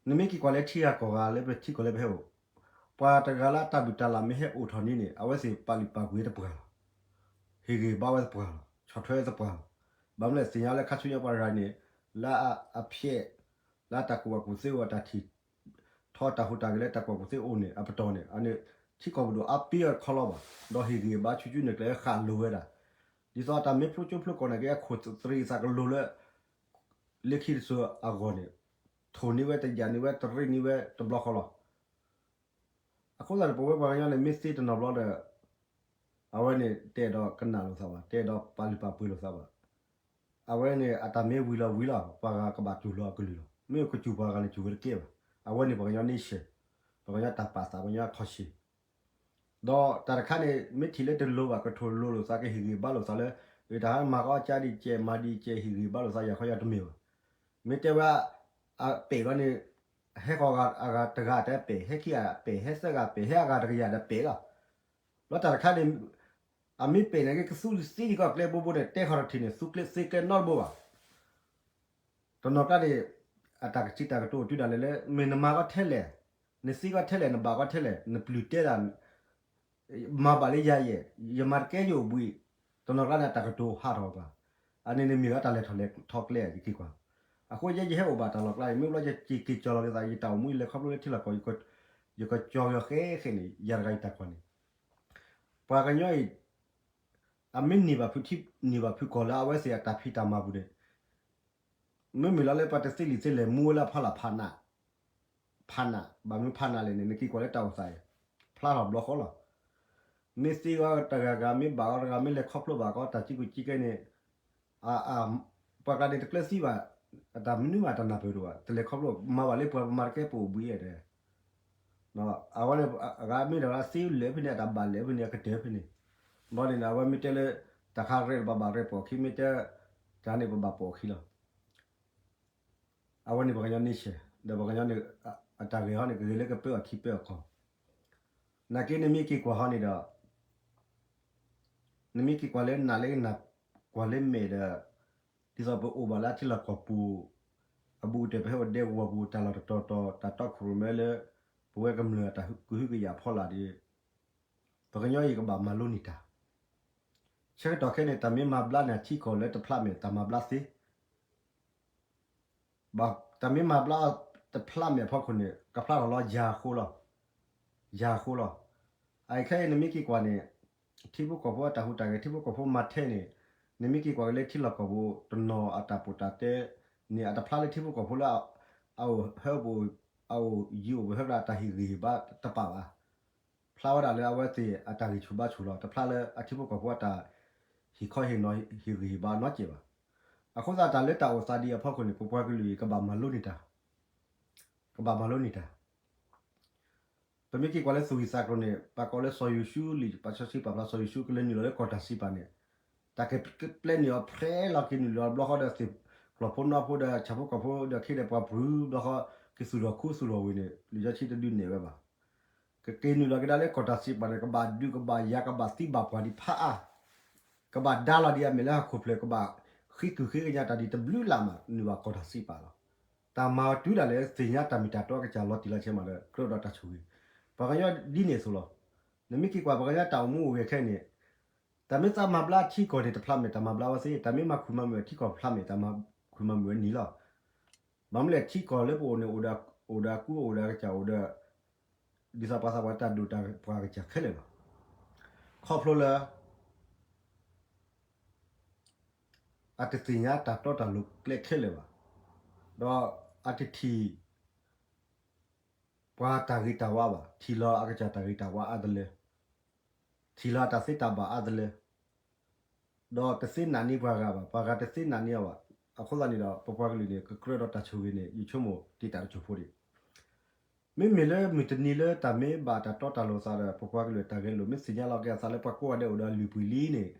နမ့ၢ်က့ၤကွၢ်လၢထံဂၤကီၢ်ဂၤလၢပထံကီၢ်လၢပဟဲအိၣ်, ပှၤတဂၤလၢအတၢ်ဘူၣ်တၢ်လၢ်မ့ၢ်ဟဲအိၣ်ထီၣ်န့ၣ်န့ၣ် အဝဲသ့ၣ်ပာ်လုၢ်ပာ်ပှ့ၤတပှၢ်လီၤ. ဟ့ၣ်ဂံၢ်ဘါဝဲတပှၢ်လီၤ. ဆီၣ်ထွဲဝဲတပှၢ်လီၤ. ဘၣ်မနုၤလဲၣ် သ့ၣ်ညါလၢခါဆူညါပှၤတဂၤန့ၣ် လၢအဖျဲး လၢတၢ်ကူၣ်ဘၣ်ကူၣ်သ့အိၣ် တၢ်ထံၣ်ထီၣ်တၢ်ဟူးတၢ်ဂဲၤလၢတၢ်ကူၣ်ဘၣ်ကူၣ်သ့အိၣ်န့ၣ် အပတီၢ်န့ၣ် အန့ၣ် ထံကီၢ်ပဒိၣ်အါပ့အီၤတခီလီၤဘၣ်. ဒီးဟ့ၣ်ဂံၢ်ဘါဆူၣ်ဆူၣ်န့ၣ် ကျဲဃၣ်လိၤဝဲဒၣ်. ဒ်သိးတၢ်မ့ၢ်ဖျိကၠိဖျိကီၢ်န့ၣ်က့ အခိၣ်သရံးသးကလိၤလၢ လၢခံတစိၤအဂီၢ်န့ၣ် ထိၣ်န့ၢ်ဝဲတယာ်န့ၢ်ဝဲတရ့န့ၢ်ဝဲတဘျီဃီလီၤ. အဃိသတးန့ၣ် ပဝဲပှၤကညီန့ၣ် မ့ၢ်သ့တနီၤဘျီဒီး အဝဲန့ၣ်တအဲၣ်ဒိးကနၣ်လိာ်သးဘၣ်, တအဲၣ်ဒိးပာ်လုၢ်ပာ်ပှ့ၤလိာ်သးဘၣ်. အဝဲန့ၣ် အတၢ်မ့ၢ်ဝံၤလီၤဝံၤလီၤ, ပှၤဂၤကဘၣ်တူၢ်လိာ်အကလုၢ်လီၤ. မ့ၢ်ကစူၢ်ပှၤဂၤန့ၣ် စူၢ်ဝဲတကဲဘၣ်. အဝဲန့ၣ်ပှၤကညီန့ဆၢၣ်, ပှၤကညီတၢ်ပာ်သး, ပှၤကညီအခီၣ်ဆၢၣ်. ဒီးတၢ်တခါန့ၣ် မ့ၢ်ထံၣ်လၢတလိၤဘၣ် ကထိၣ်လိၤလိာ်သး ကဟ့ၣ်ဂံၢ်ဘါလိာ်သးလၢ တၢ်ဟါမၤကီအကါဒ်ကဲး မၤဒ်ကဲး ဟ့ၣ်ဂံၢ်ဘါလိာ်သး ယၤခီယၤတမ့ၢ်ဘၣ်. မ့ၢ်တဲဝဲ အပဲာ်ဘျီန့ၣ် ဟဲဃီၤအဂၤတဂၤတပဲာ်, ဟဲခံဂၤပဲာ်, ဟဲသၢဂၤပဲာ်, ဟဲအဂၤတကယၤဒီးပဲာ်လီၤ. ဘျီတၢ်တခါန့ၣ် အမ့ၢ်ပဲာ်န့ၣ်က့ ကသူသ့ကီၢ်ကျဲဘိဘိန့ၣ် တဲခီၣ်ထီၣ်ထံၣ်န့ၣ် သူကျဲသ့ကျဲနီတဘိဘၣ်. တနီၤကျါန့ၣ် အတၢ်ကစံးတၢ်ကတိၤတုၤဒၣ်လဲာ်လၢ မ့ၢ်နမၤကီထဲလဲၣ်, နသ့ကီထဲလဲၣ်, နဘၣ်ကီထဲလဲၣ်, နပျုၢ်တဲဒၣ် မၤဘၣ်လၢယၤယဲၢ်, ယမၤတကဲယအိၣ်ဘှံး, တနီၤကျါန့ၣ် တၢ်ကတိၤဟးထီၣ်ပှၤ, အန့ၣ်န့ၣ်မ့ၢ်ဝဲတၢ်လဲၤထီၣ်လဲၤထီကျဲ ယက့ၤကွၢ်. အဃိယဲယဟဲအိၣ်ဘၣ်တၢ်လီၢ်ကျါအံၤ မ့ၢ်ဘျီယက့ၤက့ၤကၠီလီၤက့ၤသး ယတၢ်အိၣ်မူယလဲၤခီဖျိလၢထံလီၢ်ကီၢ် ယကကၠီဂီၤဃဲဃဲန့ၣ် ယၤတဂၤယတၢ်ကွၢ်န့ၣ် ပှၤကညီအံၤ အမ့ၢ်န့ၢ်ဘၣ်ဖုထံ န့ၢ်ဘၣ်ဖုကီၢ်လၢအဝဲသ့ၣ်အတၢ်ဖံးတၢ်မၤပူၤန့ၣ် မ့မ့ၢ်လီၤလၢပှၤတသ့လံာ်သ့လဲၢ် မူဝဲလၢဖီလာ်ဖးနး, ဖးနး, ဘၣ်မနုၤဖးနးလဲၣ်န့ၣ် နက့ၤကွၢ်လၢတၢ်အိၣ်သးအံၤ ဖျါထီၣ်ဘျီဃီလီၤ. မ့ၢ်သ့ဂီၤတဂၤဂၤ မ့ၢ်ဘၣ်ဂီၤတဂၤ မ့ၢ်လဲၤခီဖျိဘၣ်ဂီၤ တၢ်စံးကူၣ်စံးကဲန့ၣ် ပှၤကျါန့ၣ်တကျၢၤသံဘၣ်, အတၢ်မနုၤမးတၢ်နၢ်ပၢၢ်တအိၣ်ဘၣ်, တလဲၤခီဖျိ မၤဘၣ်လၢပှၤ ပမၤတကဲပအိၣ်ဘှံးဧါတဲ အဝဲန့ၣ် အဂၤမ့ၢ်ဒၣ်ဝဲသ့လၢာ်ဖဲန့ၣ် အတၢ်ဘၣ်လၢာ်ဖဲန့ၣ် အကတၢၢ်ဖဲန့ၣ်, ဘျီန့ၣ် အဝဲမ့ၢ်တဲလၢ တၢ်ခါရဲၣ်ပဘၣ်ရဲၣ်ပိာ်အခံ မ့ၢ်တဲ တၢ်န့ၣ်ပဘၣ်ပိာ်အခံလီၤ. အဝဲန့ၣ်ပှၤကညီန့ဆၢၣ် ဒီးပှၤကညီန့ၣ် အတၢ်ဂဲၤဟီန့ၣ် ကဂဲၤလၢကပၢအီၤထံပၢအီၤကီၢ်, နာ်က့နမ့ၢ်က့ၤကွၢ်ဟီန့ၣ်ဒီး နမ့ၢ်က့ၤကွၢ်လၢနးလၢနး ကွၢ်လၢမဲာ်ဒီး ဒ်သိးပအိၣ်ဘၣ်လၢအထံလီၢ်ကီၢ်ပူၤ အဘူးကတၢၢ် ပဟဲအိၣ်ဒဲကဝီၤပူၤ တၢ်လီၢ်တတီၤတီၤ တၢ်တီခိၣ်ရိၣ်မဲလၢ ပဝဲကမျၢၢ်အတၢ်ကဟုကယာ်ဖီလာ်ဒီး ပှၤကညီအံၤကဘၣ်မၤလိန့ၢ်တၢ်, ဆၢကတီၢ်ခဲအံၤန့ၣ် တၢ်မ့ၢ်မၤဘျါန့ၣ် အထံကီၢ်လၢတဖျါမဲာ် တၢ်မၤဘျါသ့ ဘၣ် တၢ်မ့ၢ်မၤဘျါတဖျးမဲာ်အဖီခိၣ်န့ၣ် ကဖျါထီၣ်လီၤယၤအဃိလီၤ. ယၤအဃိလီၤ. အခဲအံၤနမ့ၢ်က့ၤကွၢ်န့ၣ် ထံဖိကီၢ်ဖိအတၢ်ဟူးတၢ်ဂဲၤ ထံဖိကီၢ်ဖိမၤထဲန့ၣ် နမ့ၢ်က့ၤကွၢ်က့ၤလၢထံလီၢ်ကီၢ်ပူၤ တနီၤအတၢ်ပီးတၢ်တဲန့ၣ် အတဖျါလၢထံဖိကီၢ်ဖိလၢ အအိၣ်ဟၢပူၤ အအိၣ်ယံၤအိၣ်ပဟၢကဒီးအတၢ်ဟ့ၣ်ဂံၢ်ဟ့ၣ်ဘါတပာ်ဘၣ်. ဖျါဝဲဒၣ်လၢအဝဲသ့ၣ်အတၢ်ဂံၢ်ဆူၣ်ဘါဆူၣ်လီၤ. တဖျါလၢအထံဖိကီၢ်ဖိအတၢ်ဟ့ၣ်ခီဟ့ၣ်နီၤဟ့ၣ်ဂံၢ်ဟ့ၣ်ဘါနီတစဲးဘၣ်. အဃိသတးတၢ်လၢတၢ်အိၣ်သးဒ်အံၤအဖီခိၣ်န့ၣ် ပပှၤကလုာ်အံၤ ကဘၣ်မၤလိန့ၢ်တၢ် ကဘၣ်မၤလိန့ၢ်တၢ် ပမ့ၢ်က့ၤကွၢ်လၢသူၣ်ဂံၢ်သးကျိၤန့ၣ် ပှၤကိးလၢစီၤယိၤၡူလံာ် ပှၤစီဆှံပာ်ဖျါစီၤယိၤၡူကလဲၤနုာ်လီၤလၢကီၢ်တၢ်စံးပာ်န့ၣ် တၢ်ကပျဲနုာ်အီၤဖဲလီၤက့ၤနုာ်လီၤဘျီဃီဒီးသ့ၣ်ကျီၢ်ဖိနီဖိဒီးဆၣ်ဖိကီၢ်ဖိဒီးခ့ဒီးပှၤပြူၤဘျီဃီ ကသူၣ်ထီၣ်ခူသူၣ်ထီၣ်ဝ့ၢ်န့ၣ် လံာ်စီဆှံတဒုးနဲၣ်ဝဲဘၣ်. ကက့ၤနုာ်လီၤက့ၤဒၣ်လၢကီၢ်တၢ်စံးပာ်န့ၣ် ကဘၣ်ဒုးကဘၣ်ယၤကဘၣ်သံဘၣ်ပှၤဒံးဖးအါ ကဘၣ်ဒါလီၤဒံးအမဲာ်လၢဟီၣ်ခိၣ်ဖျၢၣ် ကဘၣ်ဃ့ကုၢ်ဃ့ကညးတၢ်ဒံးတဘျုးလၢ်မး နုာ်ဘၣ်ကီၢ်တၢ်စံးပာ်လီၤ. တၢ်မၤတုၤဒၣ်လဲာ်သ့ၣ်ညါတၢ်မ့ၢ်တၢ်တီအကစၢ်လီၤတံၢ်လီၤဆဲးမးဒီး ကြၢးဒီးတၢ်ဆိၣ်ဂ့ၤ ပှၤကညီဒ်န့ၣ်အသိးလီၤ. နမ့ၢ်က့ၤကွၢ်ပှၤကညီတၢ်အိၣ်မူအိၣ်ဂဲၤခဲအံၤန့ၣ် တၢ်မ့ၢ်သးမၤဘျါထံကီၢ်န့ၣ် တဖျါမဲာ်တၢ်မၤဘျါဝဲသ့, တၢ်မ့ၢ်မၤခူၣ်မၤမုာ်ထံကီၢ်ဖျါမဲာ် တၢ်မၤခူၣ်မၤမုာ်ဝဲန့ၣ်လီၤ. ဘၣ်မနုၤလဲၣ် ထံကီၢ်လၢပအိၣ်န့ၣ် အိၣ်ဒီးအကူအိၣ်ဒီးအကစၢ်အိၣ်ဒီး ဒ်သိးပှၤသးပှၢ်တၢ်ဒိၣ်တၢ်ပှၢ်အကစၢ်ခဲလၢာ်လီၤ. ခီဖျိလၢ အတသ့ၣ်ညါတၢ်တီတၢ်လိၤကျဲခဲလၢာ်ဘၣ်, ဒီးအတထံၣ် ပှၤတၢ်ဂ့ၤတၢ်ဝါဘၣ်, ထံၣ်လီၤအကစၢ်တၢ်ဂ့ၤတၢ်ဝါအါတလၢ, ထံၣ်လီၤအတၢ်သ့တၢ်ဘၣ်အါတလၢ, ဒီးတသ့နာ်န့ၢ်ပှၤဂၤဘၣ်, ပှၤဂၤတသ့နာ်န့ၢ်အီၤဘၣ်. အဃိသတးန့ၣ်ဒီး ပပှၤကလုာ်န့ၣ် ကကြၢးဒီးတၢ်ဆိၣ်ဂ့ၤန့ၣ် ယဆိကမိၣ်တ့ၢ်တၢ်တစိၢ်ဖိဒံး. မ့မ့ၢ်လၢမုၢ်တနံၤလၢတၢ်မ့ၢ်ဘၣ်တၢ်တီတၢ်လိၤသးဒီး ပပှၤကလုာ်တၢ်ဂဲၤလိာ် မ့ၢ်သ့ၣ်ညါလီၤက့ၤအသးလၢပှၤကိးဂၤဒဲးအိၣ်ဒီးအလုၢ်အပှ့ၤလံန့ၣ်,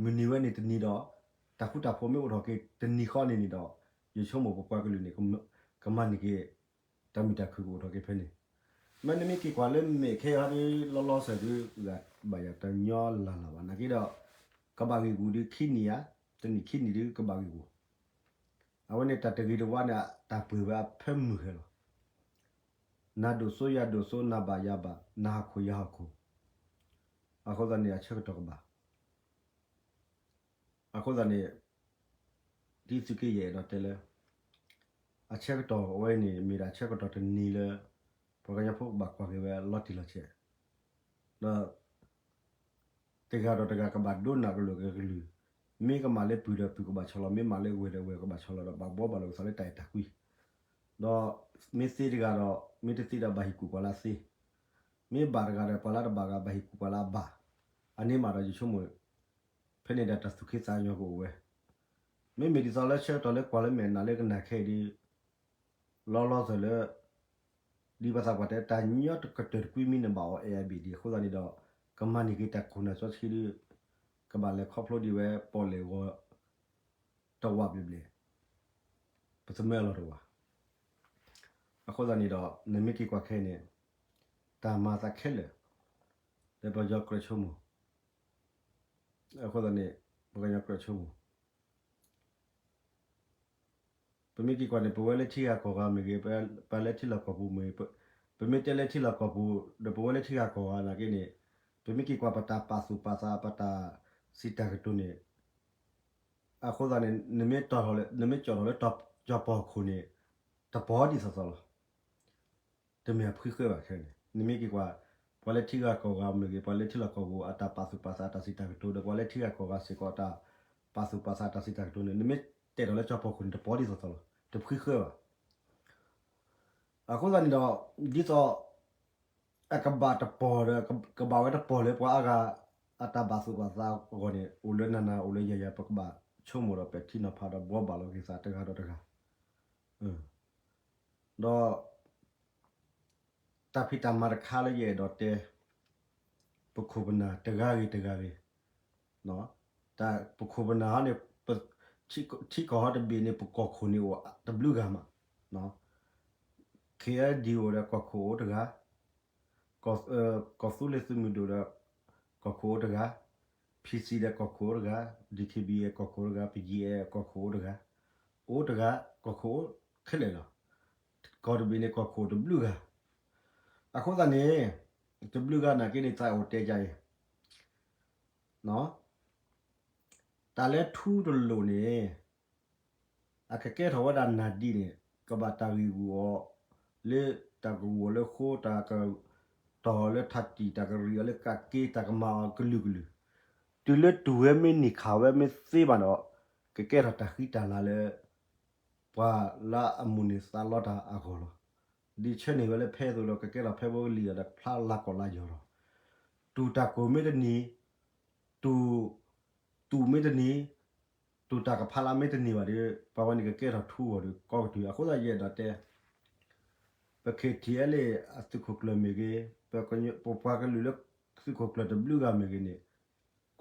မုၢ်နံၤဝဲန့ၣ်တနံၤဒီး တၢ်ဃူတၢ်ဖိးမ့ၢ်အိၣ်ထီၣ်က့ၤတနံၤဃီန့ၣ်န့ၣ်ဒီး ယဆိကမိၣ်ပပှၤကလုာ်န့ၣ် ကမၤန့ၢ်က့ၤ တၢ်မုာ်တၢ်ခုၣ်ကအိၣ်ထီၣ်က့ၤဖဲန့ၣ်. မ့ၢ်နမ့ၢ်က့ၤကွၢ်လၢမဲာ်ခဲအံၤဟီဒီး လီၤလီၤဆဲးဒုး ဂၤဘၣ်ယၤတညီလၢ်လၢ်ဘၣ် နာ်က့ဒီး ကဘၣ်ဂ့ၢ်ဂူာ်ဒုးခံနံၣ်ဧါ, တနံၣ်ခံနံၣ်ဒုးကဘၣ်ဂ့ၢ်ဂူာ်. အဝဲန့ၣ်တၢ်တဂ့ၤတဝါန့ၣ် တၢ်ပှ့ၤဝဲအဖၢမုၢ်ဃဲလီၤ. နၤဒိၣ်စိယၤဒိၣ်စိ နၤဘၣ်ယၤဘၣ် နဟီၣ်ခိၣ်ယၤဟီၣ်ခိၣ်, အဃိသတးန့ၣ် အဆၢကတီၢ်ကဘၣ် အဃိသတးန့ၣ် ဒ်သုးက့ယဲၢ်အဲၣ်ဒိးတဲလၢ အဆၢကတီၢ်အဝဲန့ၣ် မ့ၢ်ဒၣ်ဆၢကတီၢ်တနံၤလၢ ပှၤကညီဖိကဘၣ်ကွၢ်က့ၤဝဲလီၤတံၢ်လီၤဆဲး, ဒီး တဂၤဒီးတဂၤကဘၣ်ဒိနၢ်ကလုာ်ကလုာ်, မ့ၢ်ကမၤလၢပုၢ်ဒီးပုၢ်ကဘၣ်ဆီၣ်လီၤ, မ့ၢ်မၤလၢဝဲၢ်ဒီးဝဲၢ်ကဘၣ်ဆီၣ်လီၤဒီး ဘၣ်ဘှီဘၣ်လီၤက့ၤသးလၢတၢ်အဲၣ်တၢ်ကွံ, ဒီးမ့ၢ်သ့တဂၤဒီး မ့ၢ်တသ့ဒီးဘၣ်ဟ့ၣ်ကူၣ်ပှၤလၢအသ့, မ့ၢ်ဘၣ်တဂၤဒီးပှၤလၢတဘၣ်ဂၤဘၣ်ဟ့ၣ်ကူၣ်ပှၤလၢအဘၣ်, အန့ၣ်မးဒီးယဆိကမိၣ် ဖဲန့ၣ်ဒီးတၢ်သူၣ်ခ့သးညီကအိၣ်ဝဲ, မ့မ့ၢ်ဒ်သိးလၢဆၢကတီၢ်လၢကွၢ်လၢမဲာ်နၤလၢကနၣ်ခဲအံၤဒီး လီၤလီၤဆဲးလၢ ဒ်ပှၤသးပှၢ်တဲ တၢ်ညီတကတၢၢ်တကွံမံၤန့ၣ်ဘၣ်အီၤအဲၣ်အဘ့ၣ်ဒံးအဃိသတးန့ၣ်ဒီး ကမၤန့ၢ်က့ၤတၢ်ခိၣ်နၢ်စီဆှံဒီး ကဘၣ်လဲၤခီဖျိဒံးဝဲပီၣ်လဲၣ်ဂီၤ တဝာ်ဘျဲၣ်ဘျဲၣ်, ပသမၢအလီၢ်တဝာ်, အဃိသတးန့ၣ်ဒီး နမ့ၢ်က့ၤကွၢ်ခဲအံၤန့ၣ် တၢ်မၤသးခဲလၢာ် လၢပယီၤကြၢးဆိကမိၣ်, အဃိသတးန့ၣ် ပကညီကြၢးဆိကမိၣ် ပမ့ၢ်က့ၤကွၢ်န့ၣ် ပဝဲလၢထံဂၤကီၢ်ဂၤမ့ၢ်ဂ့ၤ, ပှၤလၢထံလီၢ်ကီၢ်ပူၤမ့ၢ်ဂ့ၤ, ပမ့ၢ်တဲလၢထံလီၢ်ကီၢ်ပူၤ ဒီးပဝဲလၢထံဂၤကီၢ်ဂၤနာ်က့န့ၣ်, ပမ့ၢ်က့ၤကွၢ်ပတၢ်ပာ်သူၣ်ပာ်သး ပတၢ်စံးတၢ်ကတိၤန့ၣ် အဃိသတးန့ၣ် နမ့ၢ်ကၠီၣ်ထီၣ်လၢ နမ့ၢ်ကၠီၣ်ထီၣ်လၢကၠီၣ်ပီၢ်ခိၣ်န့ၣ် တပီၤဒ်သိးသိးလီၤ. တမ့ၢ်အဖှံဃၢဘၣ်ခဲန့ၣ် နမ့ၢ်က့ၤကွၢ် ပှၤလၢထံဂၤကီၢ်ဂၤမ့ၢ်ဂ့ၤ, ပှၤလၢထံလီၢ်ကီၢ်ပူၤ အတၢ်ပာ်သူၣ်ပာ်သး အတၢ်စံးတၢ်ကတိၤ ဒီးပှၤလၢထံဂၤကီၢ်ဂၤစ့ၢ်ကီး အတၢ်ပာ်သူၣ်ပာ်သး အတၢ်စံးတၢ်ကတိၤန့ၣ် နမ့ၢ်တဲထီၣ်လၢကၠီၣ်ပီၢ်ခိၣ်န့ၣ် တပီၤဒ်သိးသိးလီၤ. တဖှံဃၢဘၣ်. အဃိသတးန့ၣ်ဒီး ဒ်သိး အကဘၣ်တပီၤဒီး ကဘၣ်ဝဲတပီၤလၢပှၤအါဂၤ အတၢ်ပာ်သူၣ်ပာ်သးအဂီၢ်န့ၣ် အိၣ်လၢနၤနၤ အိၣ်လၢယၤယၤ ပကဘၣ်ဆိကမိၣ်ဒီးပဲာ်ထံနီၤဖးဒီးဘှီဘၣ်လီၤက့ၤသးတဂၤဒီးတဂၤ ဒီး တၢ်ဖံးတၢ်မၤတခါလၢယအဲၣ်ဒိးတဲ ပခိၣ်ပနၢ်တဂၤဂ့ၤတဂၤဂ့ၤ တၢ်ပခိၣ်ပနၢ်ဟီန့ၣ် ပ ထံကီၢ်ဟီတဘ့ၣ်န့ၣ် ပကီၢ်ခိၣ်န့ၣ်အိၣ်တဘျုးဂၤမး KNDO ဒီးကီၢ်ခိၣ်အိၣ်တဂၤ ကီၢ်သူလ့ၤသုးမုၢ်ဒိၣ်ဒီး ကီၢ်ခိၣ်အိၣ်တဂၤ, PC ဒီးကီၢ်ခိၣ်အိၣ်တဂၤ, DKBA ကီၢ်ခိၣ်အိၣ်တဂၤ, BGF ကီၢ်ခိၣ်အိၣ်တဂၤ, အိၣ်တဂၤ, ကီၢ်ခိၣ်အိၣ်ခဲလၢာ်လီၤ. ကီၢ်တဘ့ၣ်န့ၣ် ကီၢ်ခိၣ်တဘျုးဂၤ. အဃိသတးန့ၣ် တဘျုးဂၤနာ်က့န့ၣ် သးအိၣ်တဲယၤအံၤ တၢ်လၢထူတလိာ်န့ၣ် အကကဲထီၣ်ဝဲဒၣ်နၢ်ဒံးန့ၣ် ကဘၣ်တၢ်ဂံၢ်ဂူာ်အီၤ လၢတၢ်ကဂူာ်အီၤလၢဃိ တၢ်ကတီၢ်အီၤလၢထးတံၢ် တၢ်ကရံးအီၤလၢကးက့ တၢ်ကမၤအီၤကလုာ်ကလုာ်, တုၤလၢတူၢ်ဝဲမ့ၢ်နံၣ်ခးဝဲမ့ၢ်သ့ဘၣ်ဒီး ကကဲထီၣ်တၢ်ဃံတၢ်လၤလၢ ပှၤလၢအမိၣ်န့ၢ်သးလီတၢ်အဂီၢ်လီၤ. ဒ်ဆၢန့ၢ်ဝဲလၢဖဲအသိးဒီး ကကဲထီၣ်ဖဲဘိကလံၤဒီး ဖျါလၤကီၢ်လၤယီၤလီၤ. တူၢ်တၢ်ကိၢ်မ့ၢ်တန့ၢ်, တူၢ်, တူၢ်မ့ၢ်တန့ၢ်, တူၢ်တၢ်ကဖးလၢမ့ၢ်တန့ၢ်ဘၣ်ဒီး ပှၤဝဲန့ၣ်ကကဲထီၣ်ထူအဂီၢ်ဒီး ကီကတုၤ အဃိသတးယအဲၣ်ဒိးတဲ ပ K T L A အသုးခိၣ်ကျၢၢ်မ့ၢ်ဂ့ၤ, ပ ပပှၤကလုာ်လၢသုးခိၣ်ကျၢၢ်တဘျုးဂၤမ့ၢ်ဂ့ၤန့ၣ်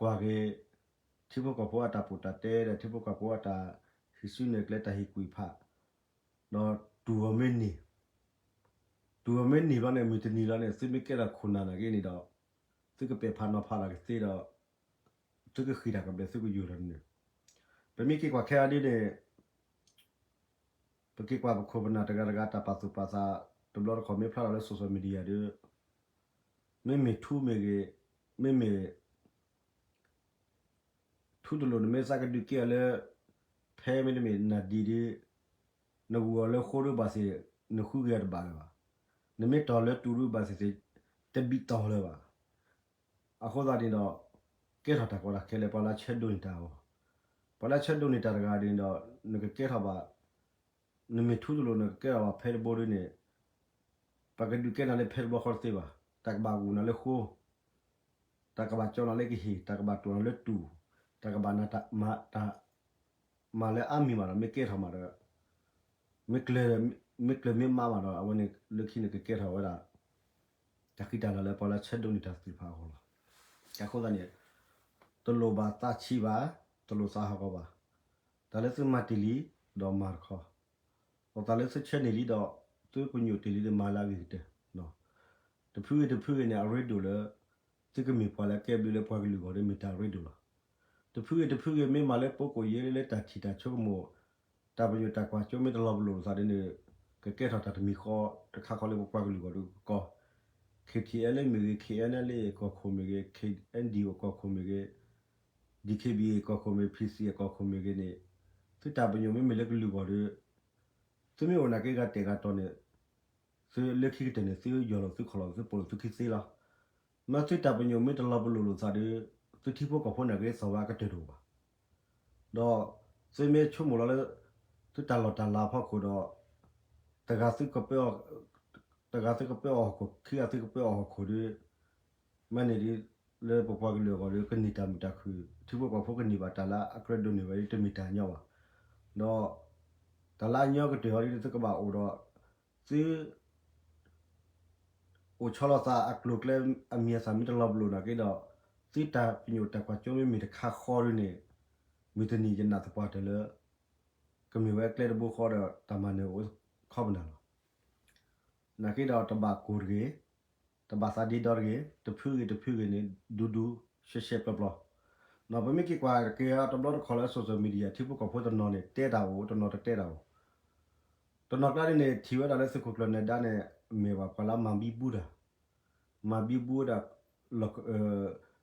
ကွၢ်က့ၤ ထံဖိကီၢ်ဖိအတၢ်ပူတၢ်တဲဒီး ထံဖိကီၢ်ဖိအတၢ်ဟံးစုနဲၣ်ကျဲ တၢ်ဟ့ၣ်ကူၣ်ဖး ဒီးတူၢ်အီၤမ့ၢ်န့ၢ်, တူၢ်အီၤမ့ၢ်န့ၢ်ဘျီန့ၣ် မုၢ်တနံၤလီၤန့ၣ် သုမ့ၢ်ကဲထီၣ်ခိၣ်နၢ်နာ်က့န့ၣ်ဒီး သုကပဲာ်ဖးနီၤဖးတၢ်ကသ့ဒီး သုကဃ့ၢ်တၢ်ကဘျဲး သုကယိာ်တၢ်န့ၣ်, ပမ့ၢ်က့ၤကွၢ်ခဲအံၤဒ်န့ၣ် ပက့ၤကွၢ်ပခိၣ်ပနၢ်တဂၤတဂၤ တၢ်ပာ်သူၣ်ပာ်သး တဘျီတခီၣ်မ့ၢ်ဖျါထီၣ်လၢ social media ဒီး မ့မ့ၢ်ထူမ့ၢ်ဂ့ၤ, မ့မ့ၢ် ထူတလိာ် နမ့ၢ်သးကဒုးကဲအီၤလၢ ဖဲမ့တမ့ၢ်နၢ်ဒံးဒီး နဂုာ်အီၤလၢဃိဒီးဘၣ်သ့ၣ် နဃုက့ၤအီၤတဘၣ်လၢၤဘၣ်. နမ့ၢ်တီၢ်လၢတူၢ်ဒီးဘၣ်သ့ၣ်သ့ၣ် တဘံၣ်တီၢ်လၢၤဘၣ်. အဃိသတးန့ၣ်ဒီး ကဲထီၣ်တၢ်ကီတၢ်ခဲလၢ ပှၤလၢဆၢဒိးန့ၢ်တၢ်အဂီၢ်, ပှၤလၢဆၢဒိးန့ၢ်တၢ်တဂၤဒ်န့ၣ်ဒီး နကကဲထီၣ်ဘၣ် နမ့ၢ်ထူတလိာ် နကကဲထီၣ်ဘၣ်ဖဲတဘိဒ်န့ၣ် ပကဒုးကဲနၤလၢဖဲတဘိဃီတသ့ဘၣ်. တၢ်ကဘၣ်ဂုာ်နၤလၢဃိ, တၢ်ကဘၣ်ကၠီနၤလၢကဟ့ၣ်, တၢ်ကဘၣ်တူၢ်နၤလၢတူၢ်, တၢ်ကဘၣ်နၤတၢ်မၤလၢအါမံၤမးဒီး မ့ၢ်ကဲထီၣ်မးဒီး မ့ၢ်ကျၢၤ, မ့ၢ်ကျၢၤမ့ၢ်မးမးဒီး အဝဲန့ၣ်လၢခံန့ၣ်ကကဲထီၣ်ဝဲဒၣ် တၢ်ဃံတၢ်လၤလၢပှၤလၢဆၢဒိးန့ၢ်တၢ်သ့ၣ်တဖၣ်အဂီၢ်လီၤ. အဃိသတးန့ၣ် တလိၣ်ဘၣ်သးဆံးဘၣ်, တလိၣ်သးဟီၣ်ကီၢ်ဘၣ်. တၢ်လၢသုမၤတ့ၢ်လံ ဒီးမၤတခီ, ဒီးတၢ်လၢသုဆၢန့ၢ်လံဒီး သုပညိၣ်တ့ၢ်လံဒီး မၤလၢအဂ့ၤကတၢၢ်. တဖုဂ့ၤတဖုဂ့ၤန့ၣ် အရ့ဒိၣ်လၢ သုကမ့ၢ်ပှၤလၢအကဲဘျုးလၢပှၤကလုာ်အဂီၢ်ဒီး မ့ၢ်တၢ်အရ့ဒိၣ်လီၤ. တဖုဂ့ၤတဖုဂ့ၤ မ့ၢ်မၤလၢပိကိၣ်ယဲလၢတၢ်ထံၣ်တၢ်ဆိကမိၣ် တၢ်ပညိၣ်တၢ်ကွၢ်စိမ့ၢ်တလီၤပလိာ်လိာ်သးဒ်န့ၣ် ကကဲထီၣ်တၢ်တမံၤဃီတခါဃီလၢပပှၤကလုာ်အဂီၢ်ဒီးကကီ, K T L A မ့ၢ်ဂ့ၤ, K N L A အကီၢ်ခိၣ်မ့ၢ်ဂ့ၤ, K N D O အကီၢ်ခိၣ်မ့ၢ်ဂ့ၤ, D K B A အကီၢ်ခိၣ်မ့ၢ်, P C အကီၢ်ခိၣ်မ့ၢ်ဂ့ၤန့ၣ် သုတၢ်ပညိၣ်မ့မ့ၢ်လၢကလုာ်အဂီၢ်ဒီး သုမ့ၢ်အိၣ်နာ်က့ဂၤတဲာ်ဂၤတီၤန့ၣ် သုလၢခံကတၢၢ်န့ၣ် သုယီၢ်လီၤသုခီၣ်လီၤ သုပိာ်လီၤသုခံသ့လီၤ. မ့ၢ်သုတၢ်ပညိၣ်မ့ၢ်တလီၤပလိာ်လိာ်သးဒီး သုထံဖိကီၢ်ဖိနာ်က့ သီၣ်ဝဲအကတၢၢ်တအိၣ်ဘၣ်. ဒီးသုမ့ၢ်ဆိကမိၣ်လီၤလၢ သုတၢ်လီၢ်တၢ်လၤအဖီခိၣ်ဒီး တဂၤသုကပၢအီၤ, တဂၤသုကပၢအီၤဟီၣ်ခိၣ် ခံဂၤသုကပၢအီၤဟီၣ်ခိၣ်ဒီး မ့ၢ်န့ၣ်ဒီး လၢပပှၤကလုာ်အဂီၢ်ဒီး ကန့ၢ်တၢ်မုာ်တၢ်ခုၣ် ထံဖိကီၢ်ဖိကန့ၢ်ဘၣ်တၢ်လၢအကြၢးဒိးန့ၢ်ဝဲဒီး တမ့ၢ်တၢ်ညီဘၣ်. ဒီး တၢ်လၢအညီကတၢၢ်ဟီဒ်န့ၣ် သုကဘၣ်အိၣ်ဒီး သု အိၣ်ဆီလီၤသးအကျိၤအကျဲအမံၤအသၣ်မ့ၢ်တလီၤပလိာ်နာ်က့ဒီး သုတၢ်ပညိၣ်တၢ်ကွၢ်စိမ့မ့ၢ်တခါဃီဒ်န့ၣ် မုၢ်တနံၤယနာ်သပှၢ်တၢၢ်လၢ ကမ့ၢ်ဝဲအကျဲတဘိဃီဒီး တၢ်မၤနၢၤအိၣ်ခီပနၢ်လီၤ. နာ်က့ဒီးတဘၣ်ကိၢ်တဂ့ၤ, တဘၣ်သးဒ့ဒီတဂ့ၤ, တဖုဂ့ၤတဖုဂ့ၤန့ၣ် ဒူဒူ ရှဲရှဲပျီပျီ. ဒီးပမ့ၢ်က့ၤကွၢ်က့ၤတဘျီတခီၣ်လၢ social media ထံဖိကီၢ်ဖိတနီၤန့ၣ် တဲတၢ်အိၣ် တနီၤတတဲတၢ်အိၣ် တနီၤကျါန့ၣ် ထံၣ်ဝဲဒၣ်လၢသုးခိၣ်ကျၢၢ်နဲၤဒါန့ၣ် မ့ၢ်ပှၤလၢမၤဘံဘူတၢ်, မၤဘံဘူဝဲဒၣ်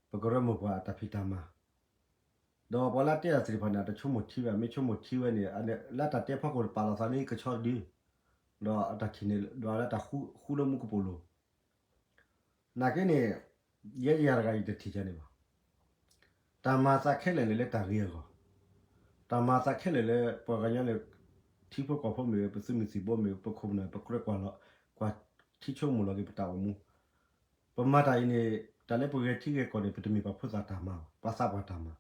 ပကရၢမိၢ်ပှၢ်အတၢ်ဖံးတၢ်မၤ, ဒီးပှၤလၢတဲတၢ်သ့ၣ်တဖၣ်န့ၣ် အတဆိကမိၣ်ထံဝဲ မ့ၢ်ဆိကမိၣ်ထံဝဲန့ၣ် လၢတၢ်တဲဖီခိၣ်တပာ်လီၤသးန့ၣ်ကဆီတဒု, ဒီးအတၢ်ထံၣ်န့ၣ် ဒွးလၢတၢ်ဃူလၢမူကပိာ်လိၤ နာ်က့န့ၣ် ယဲယၤတဂၤယတထံၣ်ကန့ၣ်ဘၣ်. တၢ်မၤသးခဲလၢာ်န့ၣ်လၢတၢ်ဂ့ၤအဂီၢ်, တၢ်မၤသးခဲလၢာ်လၢပှၤကညီန့ၣ် ထံဖိကီၢ်ဖိမ့ၢ်ဂ့ၤ ပသုးမုၢ်သံၣ်ဘိမ့ၢ်ဂ့ၤ ပခိၣ်ပနၢ် ပကြၢးကွၢ်လီၤ ကွၢ်ထံဆိကမိၣ်လီၤက့ၤပတၢ်အိၣ်မူ, ပမၤတၢ်အံၤန့ၣ် တၢ်လၢပဂဲၤထံဂဲၤကီၢ်န့ၣ် ပတမ့ၢ်ပှၤဖိသၣ်တၢ်မၤဘၣ်, ပှၤသးပှၢ်တၢ်မၤ,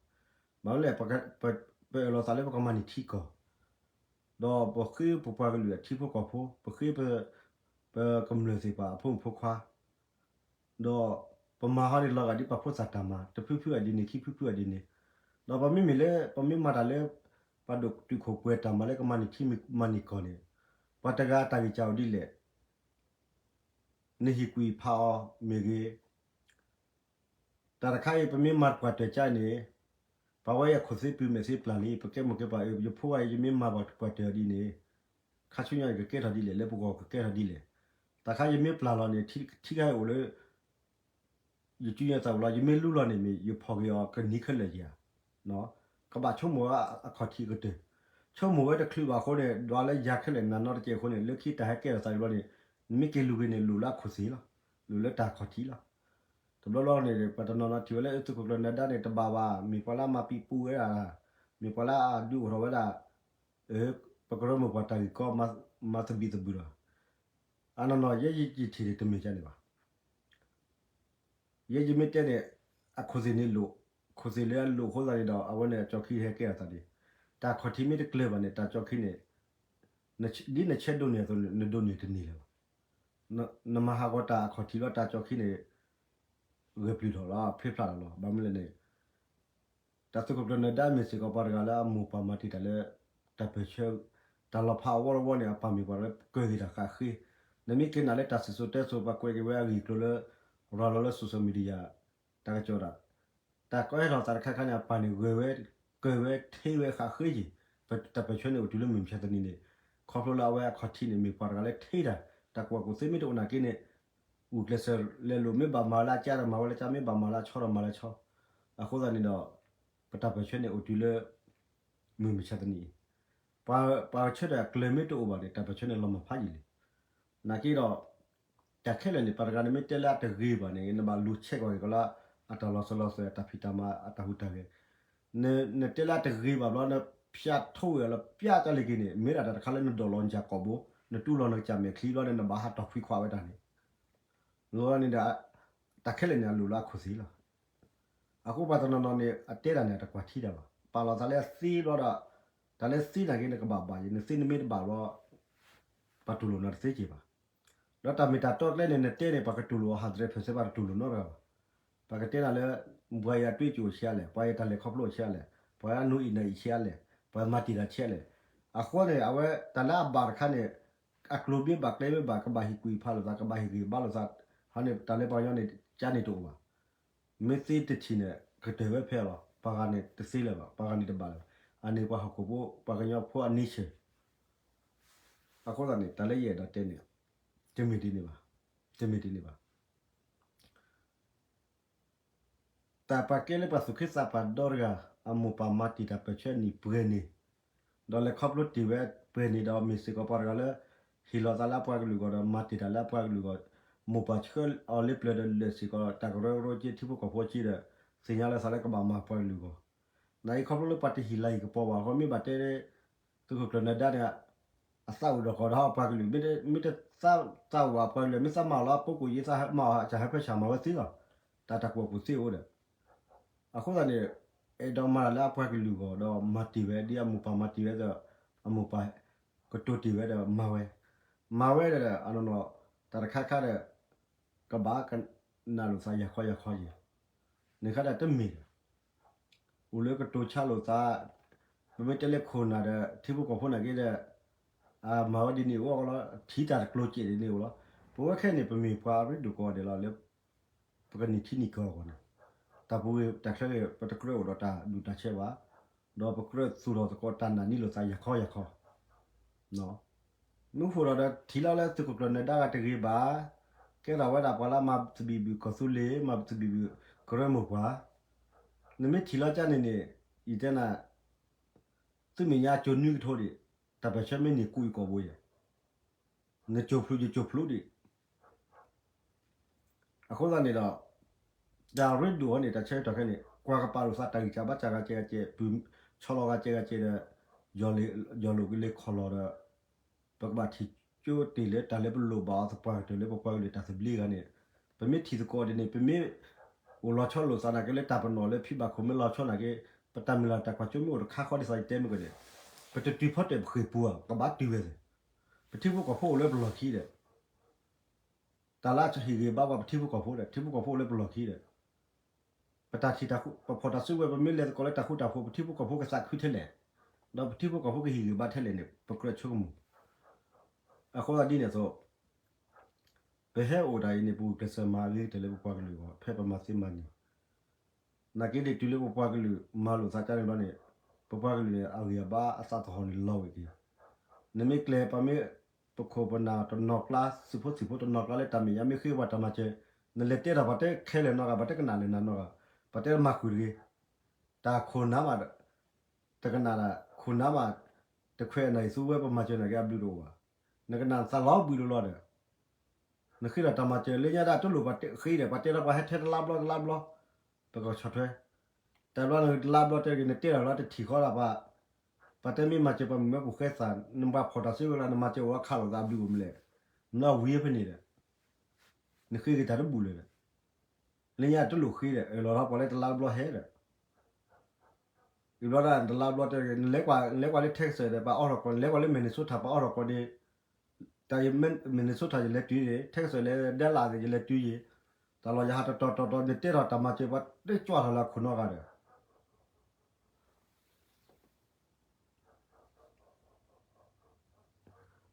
မ့ၢ်လၢ ပအၢၣ်လီၤသးလၢပကမၤန့ၢ်ထံကီၢ် ဒီးပဃ့ပပှၤကလုာ်အထံဖိကီၢ်ဖိ, ပဃ့ပကမျၢၢ်သ့ၣ်တဖၣ်အဖိမုၣ်ဖိခွါ, ဒီးပမၤဟီန့ၣ်လီၤဂာ်ဒ်ပှၤဖိသၣ်တၢ်မၤ တဖုဖုအဒ်န့ၣ် ခံဖုဖုအဒ်န့ၣ်, ဒီးပမ့မ့ၢ်လၢ ပမ့ၢ်မၤတၢ်လၢ ပှၤဒိၣ်တုာ်ခိၣ်ပှဲၤတၢ်မၤလၢကမၤန့ၢ်ထံမၤန့ၢ်ကီၢ်န့ၣ်, ပှၤတဂၤအတၢ်ဂံၢ်စၢ်အိၣ်ဒ်လဲၣ် နဟ့ၣ်ကူၣ်ဖးအီၤမ့ၢ်ဂ့ၤ, တၢ်တခါအံၤ ပမ့ၢ်မၤတကွၢ်တၢၢ်ကၠၢန့ၣ် ပှၤဝဲအံၤအခိၣ်သ့ပုၢ်မဲာ်သ့ပျၢ်လံ ပကဲမိၢ်ကဲပၢ်အၢ ယဖိဝဲအံၤ ယမ့ၢ်မၤပှၤတကွၢ်တၢၢ်ဒ်န့ၣ် ခါဆူညါန့ၣ် ကကဲထီၣ်ဒ်လဲၣ် လၢပဂီၢ်ကကဲထီၣ်ဒ်လဲၣ်. တၢ်ခါယမ့ၢ်ပျၢ်လီၤန့ၣ် ထံခါအံၤအိၣ်လၢ ယစုညါသးဝဲလီၤ ယမ့ၢ်လူလီၤန့ၣ်မ့ၢ် ယဖီၣ်က့ၤအီၤကနံၤခဲလၢာ်ဧါ. ကဘၣ်ဆိကမိၣ်အခီၣ်ထံးကတၢၢ်, ဆိကမိၣ်ဝဲတချုးဘၣ်အဃိန့ၣ် ဒွးလၢယၤခဲလၢာ်နာ်နီတကဲအဃိန့ၣ် လၢခံတၢ်ဟဲကဲထီၣ်သးတဘျီန့ၣ် နမ့ၢ်က့ၤလူၤက့ၤန့ၣ် လိၣ်လၢအခီၣ်သ့ၣ်လီၤ. လိၣ်လၢတၢ်ခီၣ်ထံးလီၤ. တဘျီဘျီန့ၣ် ပှၤတနီၤနီၤထံၣ်ဝဲလၢသုးခိၣ်ကျၢၢ်နၢၤဒါန့ၣ် တဘၣ်ဘၣ် မ့ၢ်ပှၤလၢအမၤပံာ်ပူၤဝဲဒၣ်, မ့ၢ်ပှၤလၢအဒုးအိၣ်ထီၣ်ဝဲဒၣ် ပကရၢမိၢ်ပှၢ်တၢ်ဂ့ၢ်ကီ မၤသဘံၣ်သဘုၣ်လီၤ. အနီၢ်နီၢ် ယဲယထံၣ်န့ၣ်တမ့ၢ်ဒ်န့ၣ်ဘၣ်. ယဲယမ့ၢ်တဲန့ၣ် အခီၣ်သ့ၣ်န့ၣ်လိၣ်, ခီၣ်သ့ၣ်လၢအလိၣ်အဃိသတးန့ၣ်ဒီး အဝဲန့ၣ်အကၠီခံဟဲကဲထီၣ်သးန့ၣ်, တၢ်ခီၣ်ထံးမ့ၢ်တကျၢၤဘၣ်န့ၣ် တၢ်ကၠီခံန့ၣ် ဒ်နဆဲးဒိးန့ၢ်အသိး နဒိးန့ၢ်တန့ၢ်လၢၤဘၣ်. နမၤဟးဂီၤတၢ်အခီၣ်ထံးလီၤ တၢ်ကၠီခံန့ၣ် ဂဲၤပျုၢ်ထီၣ်လီၤ ဖျ့ဖျါထီၣ်လီၤ. ဘၣ်မနုၤလဲၣ်န့ၣ် တၢ်သုးခိၣ်ကျၢၢ်နၢၤဒါမ့ၢ်စ့ၢ်ကီးပှၤတဂၤလၢအမိၢ်ပှၢ်မၤတံာ်တာ်လၢ တၢ်ပၢၢ်ဆၢ တၢ်လီၤဖးအဝီတဝီန့ၣ် အပၢ်မ့ၢ်ပှၤလၢကၢၤက့ၤတၢ်ဃးဃ့, နမ့ၢ်က့ၤနာ်လၢတၢ်စံၣ်စိၤတဲစိၤ ပှၤကွဲးက့ၤဝဲအဂ့ၢ်အကျိၤလၢ ရၤလီၤလၢ social media တၢ်ကစီၣ်ဒၣ် တၢ်ကီဟဲထီၣ်သးတခါခါန့ၣ် အပၢ်န့ၣ်ဂၢၤဝဲ ကၢၤဝဲ ထ့ဝဲဃးဃ့က့ၤ ပတၢ်ပၢၢ်ဆၢန့ၣ်အိၣ်တုၤလၢမုၢ်မဆါတနံၤန့ၣ် ခီဖျိလၢအဝဲအခီၣ်ထံးန့ၣ် မ့ၢ်ပှၤတဂၤလၢထ့တၢ် တၢ်ကူၣ်ဘၣ်ကူၣ်သ့မ့ၢ်တအိၣ်နာ်က့န့ၣ် ဂုာ်ကျဲးစၢးလဲၤလိာ် မ့ၢ်ဘၣ်မၤလၢအကါဒီးမၤဝဲလၢကါ မ့ၢ်ဘၣ်မၤလၢအဆီဒီးမၤလၢဆီ, အဃိသတးန့ၣ်ဒီး ပတၢ်ပၢၢ်ဆၢန့ၣ်အိၣ်တုၤလၢ မုၢ်မဆါတနံၤအံၤ ပှၤ ပှၤဆၢထၢၣ်အကျၢၤမ့ၢ်တအိၣ်ဘၣ်န့ၣ် တၢ်ပၢၢ်ဆၢန့ၣ်လီၤမၢ်ဖးယံာ်လံ. နာ်က့ဒီး တၢ်ခဲလၢာ်န့ၣ် ပှၤတဂၤန့ၣ်မ့ၢ်တဲလၢအတဂ့ၤဘၣ်န့ၣ် နဘၣ်လူၤဆဲးကွၢ်က့ၤကီးလၢ အတၢ်လီၤစၢၤလီၤသွဲၣ် အတၢ်ဖံးတၢ်မၤ အတၢ်ဟူးတၢ်ဂဲၤ, နတဲလၢအတဂ့ၤဘၣ်ဘျီ နဖျါထိဝဲလီၤ ပျးတၢ်လၢက့ၤန့ၣ် မ့ၢ်ဒၣ်တၢ်တခါလၢနဒိးလီၤနကၠၢ်ကိာ်ဘိ, နတူၢ်လီၤနကစၢ်မဲာ်ချံဘျီန့ၣ် နဘၣ်ဟးတီၢ်ခွံခွးဝဲတၢ်န့ၣ် လီၤန့ၣ်ဒီး တၢ်ခဲလၢာ်န့ၣ် အလိၣ်လၢအခီၣ်သ့ၣ်လီၤ. အဃိပှၤတနီၤနီၤန့ၣ် အတဲတၢ်န့ၣ် အတကွၢ်ထံတၢ်ဘၣ်. ပာ်လီၤသးလၢအသ့ဘျီဒီး တၢ်လၢသ့နာ်က့ နကဘၣ်ဘၣ်ယံၤ, နသ့နမ့ၢ်တဘၣ်ဘျီ ပှၤတူၢ်လိာ်နၤတသ့က့ၤဘၣ်. ဒီးတၢ်မ့ၢ်တၢ်တီကျဲန့ၣ် နတဲန့ၣ် ပှၤကတူၢ်လိာ်အီၤ ဟးတရဲဖဲးစဲ ပှၤတတူၢ်လိာ်နီတဂၤဘၣ်. ပှၤကတဲနၤလၢ ပှၤအံၤအတွေးအကြိုအိၣ်ဆံးအါလဲၣ်, ပှၤအံၤအတၢ်လဲၤခီဖျိအိၣ်ဆံးအါလဲၣ်, ပှၤအံၤအနူအံၣ်နၢအံၣ်ဆံးအါလဲၣ်, ပှၤမၤတံာ်တၢ်ဆံးအါလဲၣ်. အဃိန့ၣ် အဝဲတၢ်လၢအဘၣ်တခါန့ၣ် အကျိၤမ့ၢ်ဘၣ်ကျဲမ့ၢ်ဘၣ် ကဘၣ်ဟ့ၣ်ကူၣ်ဟ့ၣ်ဖးလိာ်သး ကဘၣ်ဟ့ၣ်ဂံၢ်ဘါလိာ်သး, ဟီန့ၣ် တၢ်လၢပှၤကညီန့ၣ် ကန့ၣ်တအိၣ်ဘၣ်. မ့ၢ်သ့တထံၣ်န့ၣ် ကတၢၢ်ဝဲဖဲအလီၢ်, ပှၤဂၤန့ၣ်တသ့လၢၤဘၣ်, ပှၤဂၤန့ၣ်တဘၣ်လၢၤဘၣ်. အန့ၣ်ပှၤဟီၣ်ခိၣ်ဖိ ပှၤကညီဖိအ nature. အဃိသတးန့ၣ် တၢ်လၢယအဲၣ်ဒိးတဲန့ၣ် တမ့ၢ်ဒ်န့ၣ်ဘၣ်, တမ့ၢ်ဒ်န့ၣ်ဘၣ်. တၢ်ပာ်ကဲလၢပှၤသူၣ်က့သးပှၢ်ဒီတဂၤ အမိၢ်ပၢ်မၤတံာ်တၢ်ပၢၢ်ဆၢအနံၣ်ပှဲၤန့ၣ်, ဒီးလဲၤခီဖျိတ့ၢ်ဝဲပှဲၤန့ၣ်ဒီး မ့ၢ်စ့ၢ်ကီးပှၤတဂၤလၢ ဟ့ၣ်လီၤသးလၢအပှၤကလုာ်အဂီၢ်ဒီး မၤတံာ်တၢ်လၢအပှၤကလုာ်အဂီၢ်, မိၢ်ပၢ်ဆှၢအီၤလၢပျၢၤဒီး လဲၤစ့ၢ်ကီးတၢ်ကရၢကရိက့ ထံဖိကီၢ်ဖိက့ဒီး သ့ၣ်ညါလီၤသးလၢကဘၣ်မၤပှၤကလုာ်အဂီၢ်. နာ်က့ခီဖျိလၢပှၤတဟ့ၣ်လၤဟ့ၣ်ကပီၤဘၣ်အဃိ မ့ၢ်ဘၣ်တဲ သုးခိၣ်ကျၢၢ်နၢၤဒါန့ၣ် အသးအိၣ်ဒီးဃီဒီးပှၤကလုာ်, မ့ၢ်တသးအိၣ်ဘၣ်ပှၤကလုာ် မ့ၢ်သးမၤအီၤလၢအပူၤကွံာ်ယသးမၤအီၤ အတၢ်ဟၢဖၢဆၣ်မၤဝဲသ့လီၤ. တၢ်တၢ်ကူၣ်ဘၣ်ကူၣ်သ့အိၣ်ဒီး အဃိသတးန့ၣ် အဲၣ်ဒိးမၤတၢ်လၢအပှၤကလုာ်အဂီၢ်ဒီးမၤတ့ၢ်ဝဲ ဒ်အမိၢ်ပၢ်မၤတ့ၢ်ဝဲဒီး အမိၢ်ပၢ်ကတိၤတ့ၢ်ဝဲဒီးမၤဝဲ, မၤဝဲဒီး အနီၢ်နီၢ် တၢ်တခါခါဒီး ကဘၣ်ကနၣ်လိာ်သးယၤခီယၤခီယဲၢ်, န့ၣ်ခါဒီးတမ့ၢ်ဒီး အိၣ်လၢကတိၤဆါလိာ်သး, ပမ့ၢ်တဲလၢခိၣ်နၢ်ဒီး ထံဖိကီၢ်ဖိနာ်က့ဒီး အမၤဝဲဒ်န့ၣ်အိၣ်လီၤ, ထံၣ်တၢ်တကျိၤစဲးဒ်န့ၣ်အိၣ်လီၤ. ပဝဲခဲအံၤန့ၣ် ပမ့ၢ်ပှၤအရ့ဒိၣ်ကိးဂၤဒဲးလီၤလၢ ပကန့ၢ်ထံန့ၢ်ကီၢ်အဂီၢ်န့ၣ်, တၢ်ပူၤတၢ်ချၢဂ့ၤ ပတကြၢးအိၣ်ဒီးတၢ်ဒူၣ်တၢ်ဆၢဘၣ်, ဒီးပကြၢးသူၣ်ထီၣ်သကိးတၢ်နာ်န့ၢ်လိာ်သးယၤခီယၤခီ မ့ၢ်အိၣ်ဒီး ထံၣ်လီၤလၢသုးခိၣ်ကျၢၢ်နၢၤဒါဂၤတဂ့ၤဘၣ်, ကဲထီၣ်ဝဲဒၣ်ပှၤလၢမၤသဘံၣ်ဘုၣ်ကီၢ်သူလ့ၤ မၤသဘံၣ်ဘုၣ်ကရၢမိၢ်ပှၢ်, နမ့ၢ်ထံၣ်လီၤကၢ်န့ၣ်န့ၣ် ယတဲနၤ သုမဲာ်ညါကၠိနွံကထိဒံး, တၢ်ပၢၢ်ဆၢမ့ၢ်န့ၢ်ကူအံၤကိာ်ဘိယဲၢ်, နကၠိဖျုးယကၠိဖျုးဒံး အဃိသတးန့ၣ်ဒီး တၢ်ရ့ဒိၣ်အီၤန့ၣ် တၢ်ဆၢကတီၢ်ခဲအံၤန့ၣ် ကွၢ်ကပာ်လိာ်သးတၢ်ဂံၢ်စၢ်ဘါစၢ်ဂၤကဲဂၤကဲ ပုၢ်ဆီလီၤဂၤကဲဂၤကဲဒီး ယီၢ်လိာ်ကလ့ခီၣ်လီၢ်ဒီး ပကဘၣ်ထံၣ်ကၠိတ့ၢ်လၢတၢ်လၢပလိၣ်ဘၣ်အီၤသပှၢ်ကတၢၢ်လၢပပှၤကလုာ်တၢ်သဘျ့ဂၤန့ၣ် ပမ့ၢ်ထံၣ်သကိးဒ်န့ၣ် ပမ့ၢ်အိၣ်လီၤဆီလိာ်သးနာ်က့လၢတၢ်ပနီၣ်လၢဖံဘၣ်ခိၣ်မ့ၢ်လီၤဆီနာ်က့ ပတၢ်မုၢ်လၢ်တၢ်ကွၢ်ကၠိမ့ၢ်အိၣ်တခါဃီဒ်သိးယတဲမ့ၢ်ကဒီး ပတတုၤဖီတၢၣ်ပဃ့ၢ်ပူၤဧါ ကဘၣ်တုၤဝဲသ့ၣ် ပထံဖိကီၢ်ဖိအိၣ်လၢပလီၢ်ခံဒီး တၢ်လၢအဟ့ၣ်ဂံၢ်ဘါပှၤပထံဖိကီၢ်ဖိဒီး ထံဖိကီၢ်ဖိအိၣ်လၢပလီၢ်ခံဒီး ပတၢ်ထံၣ်တၢ်ဃူ ပဖီၣ်တၢ်စုကဝဲၤ ပမ့ၢ်လဲၤသကိးလၢတၢ်ဃူတၢ်ဖိး ပထံဖိကီၢ်ဖိကသးခုထဲလဲၣ်, ဒီးပထံဖိကီၢ်ဖိကဟ့ၣ်ဂံၢ်ဘါထဲလဲၣ်န့ၣ် ပကြၢးဆိကမိၣ်. အဃိသတးဒ်န့ၣ်အသိး ပဟဲအိၣ်တၢ်အံၤန့ၣ် ပဂုာ်ကျဲးစၢးမၤအဂ့ၤကတၢၢ်လၢပပှၤကလုာ်အဂီၢ် ဖဲပမၤသ့မၤန့ၣ် နာ်က့ဒ်တုၤလၢပပှၤကလုာ်မၤလိာ်သးကါန့ၣ်ဘျီန့ၣ် ပပှၤကလုာ်န့ၣ် အဂံၢ်အဘါအသးသဟီၣ်န့ၣ်လီၤဝဲက့ၤ နမ့ၢ်ကျဲၤပှၤမ့ၢ်ပခိၣ်ပနၢ်တနီၤကျါ သုးဖိသံၣ်ဖိတနီၤကျါလၢတၢ်မဲာ်ညါမ့ၢ်ဃ့ပှၤတၢ်မၤစၢၤ နလဲၤတဲတၢ်ပှၤတဲခဲလၢာ်နီတဂၤ ပှၤတဲကနၣ်လၢနၤနီတဂၤ ပှၤတဲမၤဃုာ်တဂ့ၤ တၢ်ခိၣ်နၢ်မး တကနၣ်တၢ်ခိၣ်နၢ်မး တခွဲးအနၢ်အံၤသူဝဲပမၤစၢၤနာ်က့အဘျုးတအိၣ်ဘၣ်. နကနၣ်သးလီၤဘှံးလိၤလီၤဒီး နဃ့ဒီးတၢ်မၤစၢၤလၢညါဒၣ်တလိၣ်ပှၤဃ့ဒီး ပှၤတဲဒီးပှၤဟဲထဲတလါဘျီတလါဘျီ ပကဆီၣ်ထွဲ. တဘျီနတလါဘျီတဲက့ၤ နတဲဒီးလီၤတထံၣ်ဃီလၢပှၤ ပှၤတဲမ့ၢ်မၤစၢၤပှၤမုၢ်မၢပူၤဃဲသး နပှၤဖီၣ်တၢ်စုကဝဲၤလၢ နမၤစၢၤအိၣ်အခးလိာ်သးဘျုးအိၣ်မလဲၣ်. နဝံၤဖဲန့ၣ်ဒီး နဃ့က့ၤတၢ်တဘူၣ်လၢၤဒီး လၢညါတလိၣ်ဃ့ဒီး အၢၣ်လီၤထီၣ်ပှၤလၢတလါဘျီဟဲဒီး အံၤဘျီဒၣ်တလါဘျီတဲက့ၤ နလဲၤကွၢ် နလဲၤကွၢ်လၢ Texas ဒီး ပှၤအိးထီၣ်ကီး နလဲၤကွၢ်လၢ Minnesota ပှၤအိးထီၣ်ကီးဒီး တၢ်ယ Minnesota ယလဲၤတုၤန့ၣ် Texas လဲၤ Dallas ယလဲၤတုၤယံၤ တၢ်လီၢ်ယဟးတတီၤတီၤတီၤ နတဲထီၣ်တၢ်မၤစၢၤ ပှၤတကွၢ်ထီၣ်လၢအခိၣ်နီဂၤဒီ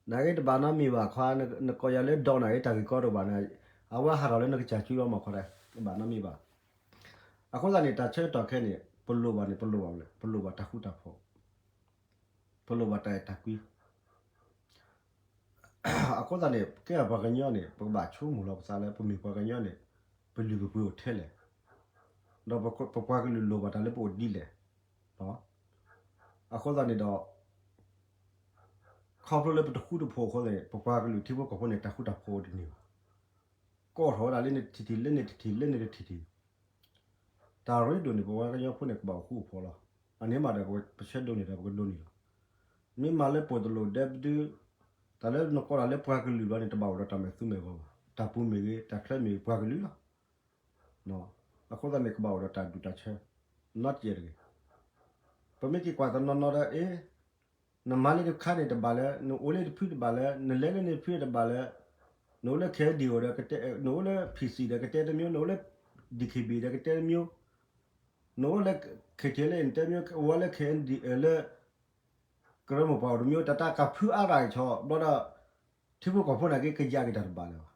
း နာ်က့တဘၣ်နီတမံၤဘၣ်ခွါ, နကိးယၤလၢ Don နာ်က့တၢ်ဂ့ၢ်ကီတအိၣ်ဘၣ်န့ၣ် အဝဲဟးထီၣ်လၢနကစၢ်စုလီၤမးခွါ, တဘၣ်နီတမံၤဘၣ်. အဃိသတးန့ၣ် တၢ်ဆၢကတီၢ်ခဲအံၤန့ၣ် ပလိၣ်ဘၣ်န့ၣ် ပလိၣ်ဘၣ်လဲၣ်, ပလိၣ်ဘၣ်တၢ်ဃူတၢ်ဖိး, ပလိၣ်ဘၣ်တၢ်အဲၣ်တၢ်ကွံ. အဃိသတးန့ၣ် ကဲပှၤကညီန့ၣ် ပကဘၣ်ဆိကမိၣ်လီၤပသးလၢ ပမ့ၢ်ပှၤကညီန့ၣ် ပလုၢ်ပပှ့ၤအိၣ်ထဲလဲၣ်, ဒီးပပှၤကလုာ်လိၣ်ဘၣ်တၢ်လၢပအိၣ်ဒ်လဲၣ်. အဃိသတးန့ၣ်ဒီး ခီဖျိလၢပတဃူတဖိးအဃိန့ၣ် ပပှၤကလုာ်ထံဖိကီၢ်ဖိန့ၣ် တၢ်ဃူတၢ်ဖိးအိၣ်တန့ၢ်ဘၣ်. ကိးထီၣ်ဝဲဒၣ်လၢန့ၣ်တထံၣ်ထံၣ် လၢန့ၣ်တထံၣ်ထံၣ် လၢန့ၣ်တထံၣ်ထံၣ်, တၢ်ရ့ဒိၣ်န့ၣ် ပဝဲကညီဖိန့ၣ် ကဘၣ်အိၣ်ဃူအိၣ်ဖိးလီၤ. အန့ၣ်မးဒီး ပဆၢဒိးန့ၢ်ဒီးပကဒိးန့ၢ်လီၤ. မ့ၢ်မၤလၢပှဲၤတလိၣ်ဒဲပဒု, တၢ်လၢနကိးတၢ်လၢပှၤကလုာ်ဘျီန့ၣ် တဘၣ်အိၣ်ဒီးတၢ်မဲာ်သူမဲာ်ဂီၤဘၣ်. တၢ်ပူၤမ့ၢ်ဂ့ၤ တၢ်ချၢမ့ၢ်ဂ့ၤ ပှၤကလုာ်လီၤ. အဃိသတးန့ၣ် ကဘၣ်အိၣ်ဒီးတၢ်ဒူၣ်တၢ်ဆၢ နီတစဲးတဂ့ၤ. ပမ့ၢ်က့ၤကွၢ်တနီၤနီၤဒီး အ့ နမၤလၢတခါန့ၣ်တဘၣ်လၢ, နအိၣ်လၢတဖုတဘၣ်လၢ, နလဲၤလၢန့ၣ်တဖုတဘၣ်လၢ, နအိၣ်လၢ ခဲအံၤဒံးအိၣ်ဒီး နအိၣ်လၢ ဖံၣ်စံၣ် ဒီးကတဲတမျိုး, နအိၣ်လၢ ဒံၣ်ခ့ၣ်ဘံၣ် ဒီးကတဲတမျိုး, နအိၣ်လၢ ခဲထံလၢ နတဲတမျိုး, အိၣ်ဝဲလၢ ခဲအံၤဒံး လၢ ကရၢမိၢ်ပှၢ်အိၣ်တမျိုး, တၢ်တၢ်ကဖုအါတၢ်ကဆီဘျီဒီး ထံဖိကီၢ်ဖိန့ၣ်က့ ကယးက့ၤတၢ်တဘၣ်လၢၤဘၣ်.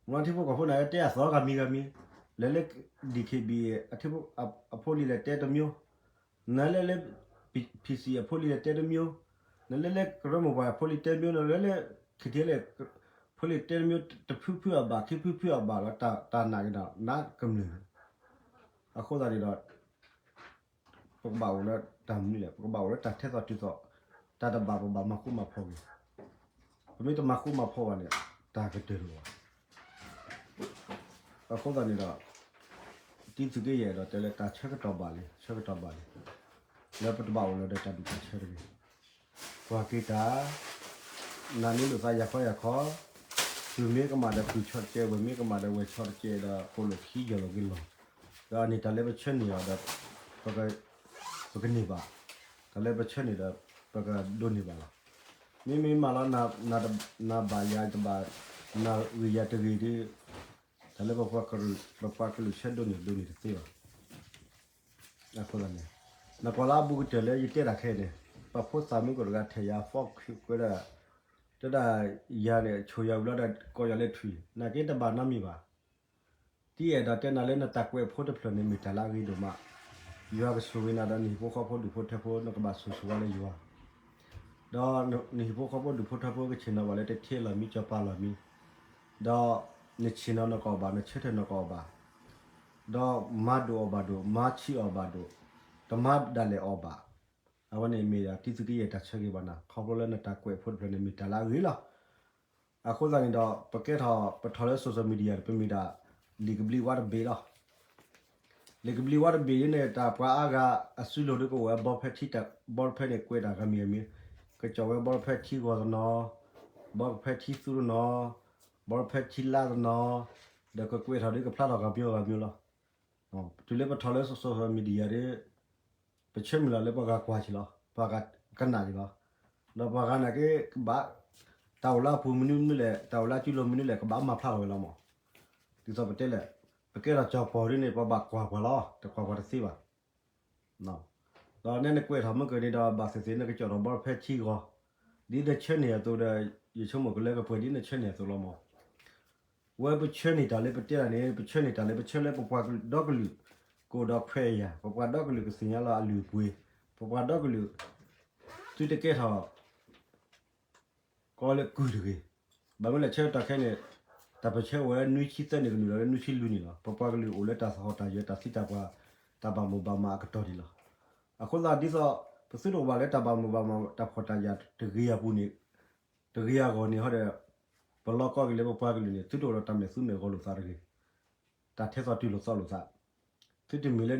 မ့ၢ်ထံဖိကီၢ်ဖိန့ၣ်က့ တဲအသီဂၤမံၤဂၤမံၤ, လဲၤလၢ ဒံၣ်ခ့ၣ်ဘံၣ် အဖိလံၤဒီးတဲတမျိုး, နလဲၤလၢ ဖံၣ်စံၣ် အဖိလံၤဒီးတဲတမျိုး, နလဲၤလၢကရၢမိၢ်ပှၢ်အဖိလံၤတဲတမျိုး, နလဲၤလၢ ခဲထံလၢ ဖိလံၤတဲတမျိုး, တဖုဖုအဘၣ် ခံဖုဖုအဘၣ်လီၤ, တၢ်နာ်က့ၤဒီး နးကမျၢၢ်န့ၣ်. အဃိသတးန့ၣ်ဒီး ပကဘၣ်အိၣ်လၢတၢ်မနုၤလဲၣ်, ပကဘၣ်အိၣ်လၢတၢ်ထဲသိးတုၤသိး, တၢ်တဘၣ်ပဘၣ်မၤဃူမၤဖိးက့ၤ, ပမ့ၢ်တမၤဃူမၤဖိးဘၣ်န့ၣ် တၢ်ကတၢၢ်တအိၣ်ဘၣ်. အဃိသတးန့ၣ်ဒီး တံသုးက့ယဲၢ်ဒီးတဲလၢတၢ်ဆၢကတီၢ်ဘၣ်လံ, ဆၢကတီၢ်ဘၣ်လံ, လၢပတဘၣ်အိၣ်လၢၤဒီးတၢ်ဒူၣ်တၢ်ဆၢတဂ့ၤ. ကွၢ်က့ၤတၢ် နာ်န့ၢ်လိာ်သးယၤခီယၤခီ, ပုၢ်မ့ၢ်ကမၣ်ဒီးပုၢ်ဆီတကဲ, ဝဲၢ်မ့ၢ်ကမၣ်ဒီးဝဲၢ်ဆီတကဲဒီး ကိးလိာ်ခံယီၤလိာ်က့ၤလီၤ. ဒီးအန့ၣ်တၢ်လၢပဆၢန့ၢ်အီၤဒီး ပကန့ၢ်ဘၣ်, တၢ်လၢပဆၢန့ၢ်ဒီး ပကဒိးန့ၢ်ဘၣ်လီၤ. မ့မ့ၢ်မးလီၤ နဘၣ်ယၤတဘၣ်, နဂ့ၤယၤတဂ့ၤဒီး တၢ်လၢပပှၤကလုာ် ပပှၤကလုာ်ဆၢဒိးန့ၢ်ဒိးန့ၢ်တသ့ဘၣ်. အဃိသတးန့ၣ် နကွၢ်လၢအဘူးကတၢၢ်လၢယတဲတၢ်ခဲအံၤန့ၣ် ပှၤဖိသၣ်မုၣ်ကီၢ်တဂၤထဲယၤ ဖီၣ်ကွဲဒၣ်, တဲဒၣ်ယၤန့ၣ် ဆိၣ်ယၤဝံၤလီၤဒီး ကိးယၤလၢထွံၣ်, နာ်က့တဘၣ်နီတမံၤဘၣ်. ဒ်အဲၣ်ဒိးတဲနၤလၢနတၢ်ကွဲးဖိတဖျၢၣ်န့ၣ် မ့ၢ်တၢ်လၢအဂ့ၤဒိၣ်မး, ယွၤကဆိၣ်ဂ့ၤနၤဒီးနဟံၣ်ဖိဃီဖိဒူၣ်ဖိထၢဖိ နကဘၣ်ဆိၣ်ဂ့ၤဆိၣ်ဝါလၢယွၤ ဒီးနဟံၣ်ဖိဃီဖိဒူၣ်ဖိထၢဖိကဆ့ၣ်နီၤဘၣ်လၢတထံလီၢ်မံ စီၤပၤလီၢ်မံ, ဒီးနဆ့ၣ်နီၤနကအီၣ်ဘၣ် နဆၢထၢၣ်နကအီၣ်ဘၣ်, ဒီးမၤဒိၣ်အီၣ်ဘၣ်ဒိၣ် မၤဆံးအီၣ်ဘၣ်ဒိၣ်, တမၤဒၣ်လဲာ်အီၣ်ဘၣ်. အဝဲန့ၣ်မ့ၢ်ဒၣ်တံသုးက့ယဲၢ်တၢ်ဆၢဂ့ၤဘၣ်နၤ ခီဖျိလၢနတၢ်ကွဲးဖိတဖျၢၣ်န့ၣ်မ့ၢ်တၢ်လၢအဂ့ၤလီၤ. အဃိသတးန့ၣ်ဒီး ပကဲထီၣ်ပထီၣ်လၢ social media ပမ့ၢ်ဒၣ် လံာ်ကဘျံးဝါတဘ့ၣ်လီၤ. လံာ်ကဘျံးဝါတဘ့ၣ်ဒ်န့ၣ် တၢ်ပှၤအါဂၤအစုလိၤဒ်ကအိၣ်ဝဲ ဘီဖဲထံ ဘီဖဲန့ၣ်ကွဲးတၢ်ဂၤမံၤဂၤမံၤ, ကကၠီၣ်ဝဲဘီဖဲထံဂီၤတနီၤ, ဘီဖဲထံသူတနီၤ, ဘီဖဲထံလါတနီၤ, ဒီးကကွဲးထီၣ်ဒ်ကဖျါထီၣ်ဂၤမံၤဂၤမံၤလီၤ. တုၤလၢပထီၣ်လၢ social media ဒီး ပဆၢမုၢ်လၢ်လၢပှၤဂၤကွၢ်က့ၤလီၤ ပှၤဂၤကနၣ်က့ၤလီၤ. ဒီးပှၤဂၤနာ်က့ ကဘၣ် တၢ်အိၣ်လၢအပူၤမနုၤမနုၤလဲၣ် တၢ်အိၣ်လၢအစုလိၤမနုၤလဲၣ် ကဘၣ်မၤဖျါထီၣ်ဝဲလီၤမး. ဒ်သိးပတဲလဲၣ် ပကဲထီၣ်ကၠီၣ်ပီၢ်ဒ်န့ၣ် ပှၤဘၣ်ကွၢ်ပှၤလီၤ တကွၢ်ပှၤတသ့ဘၣ်. ဒီးနဲနကွဲးထီၣ်မ့ၢ်ကန့ၣ်ဒီး ဘၣ်သ့ၣ်သ့ၣ်နကကၠီၣ်ထီၣ်ဘီဖဲထံဂီၤ, ဒ်နဆၢန့ၢ်အသိးဒီး ယဆိကမိၣ်ကလၢကပှဲၤဒ်နဆၢန့ၢ်အသိးလီၤမး. ဝဲပဆၢန့ၢ်တၢ်လၢပတဲတၢ်န့ၣ် ပဆၢန့ၢ်တၢ်လၢပဆၢလၢပပှၤကလုာ်ဒီကလုာ် ကအိၣ်ဒီးခွဲးယာ် ပပှၤဒီကလုာ်ကသ့ၣ်ညါလီၤအလုၢ်အပှ့ၤ, ပပှၤဒီကလုာ် သုတကဲထီၣ် ကီလၢကုၢ်တဂ့ၤ. ဘၣ်မနုၤလဲၣ်ဆၢကတီၢ်ခဲအံၤန့ၣ် တၢ်ပၢၢ်ဆၢဝဲနွံဆံသၢနံၣ်ကနုာ်လီၤလၢနွံဆံလွံၢ်နံၣ်လီၤ. ပပှၤကလုာ်အိၣ်လၢတၢ်သဟီၣ်တၢ်ယၢၤ တၢ်သံတၢ်ပှၢ် တၢ်ဘၣ်မိၣ်ဘၣ်မးအကတီၢ်ဒံးလီၤ. အဃိသတးဒ်သိး ပသုတအိၣ်ဘၣ်လၢတၢ်ဘၣ်မုာ်ဘၣ်မၤတၢ်ဖှီၣ်တၢ်ယာ်တဂ့ၤအပူၤန့ၣ်, တဂ့ၤအဂီၢ်န့ၣ်ဟီဒီး, ပလီၢ်ကီၢ်က့ၤလၢပပှၤကလုာ်န့ၣ် သုတအိၣ်ဒီးတၢ်မဲာ်သူမဲာ်ဂီၤလိာ်သးတဂ့ၤ, တၢ်ထဲသိးတုၤလိာ်သီလိာ်သး, သုတမ့ၢ်လၢ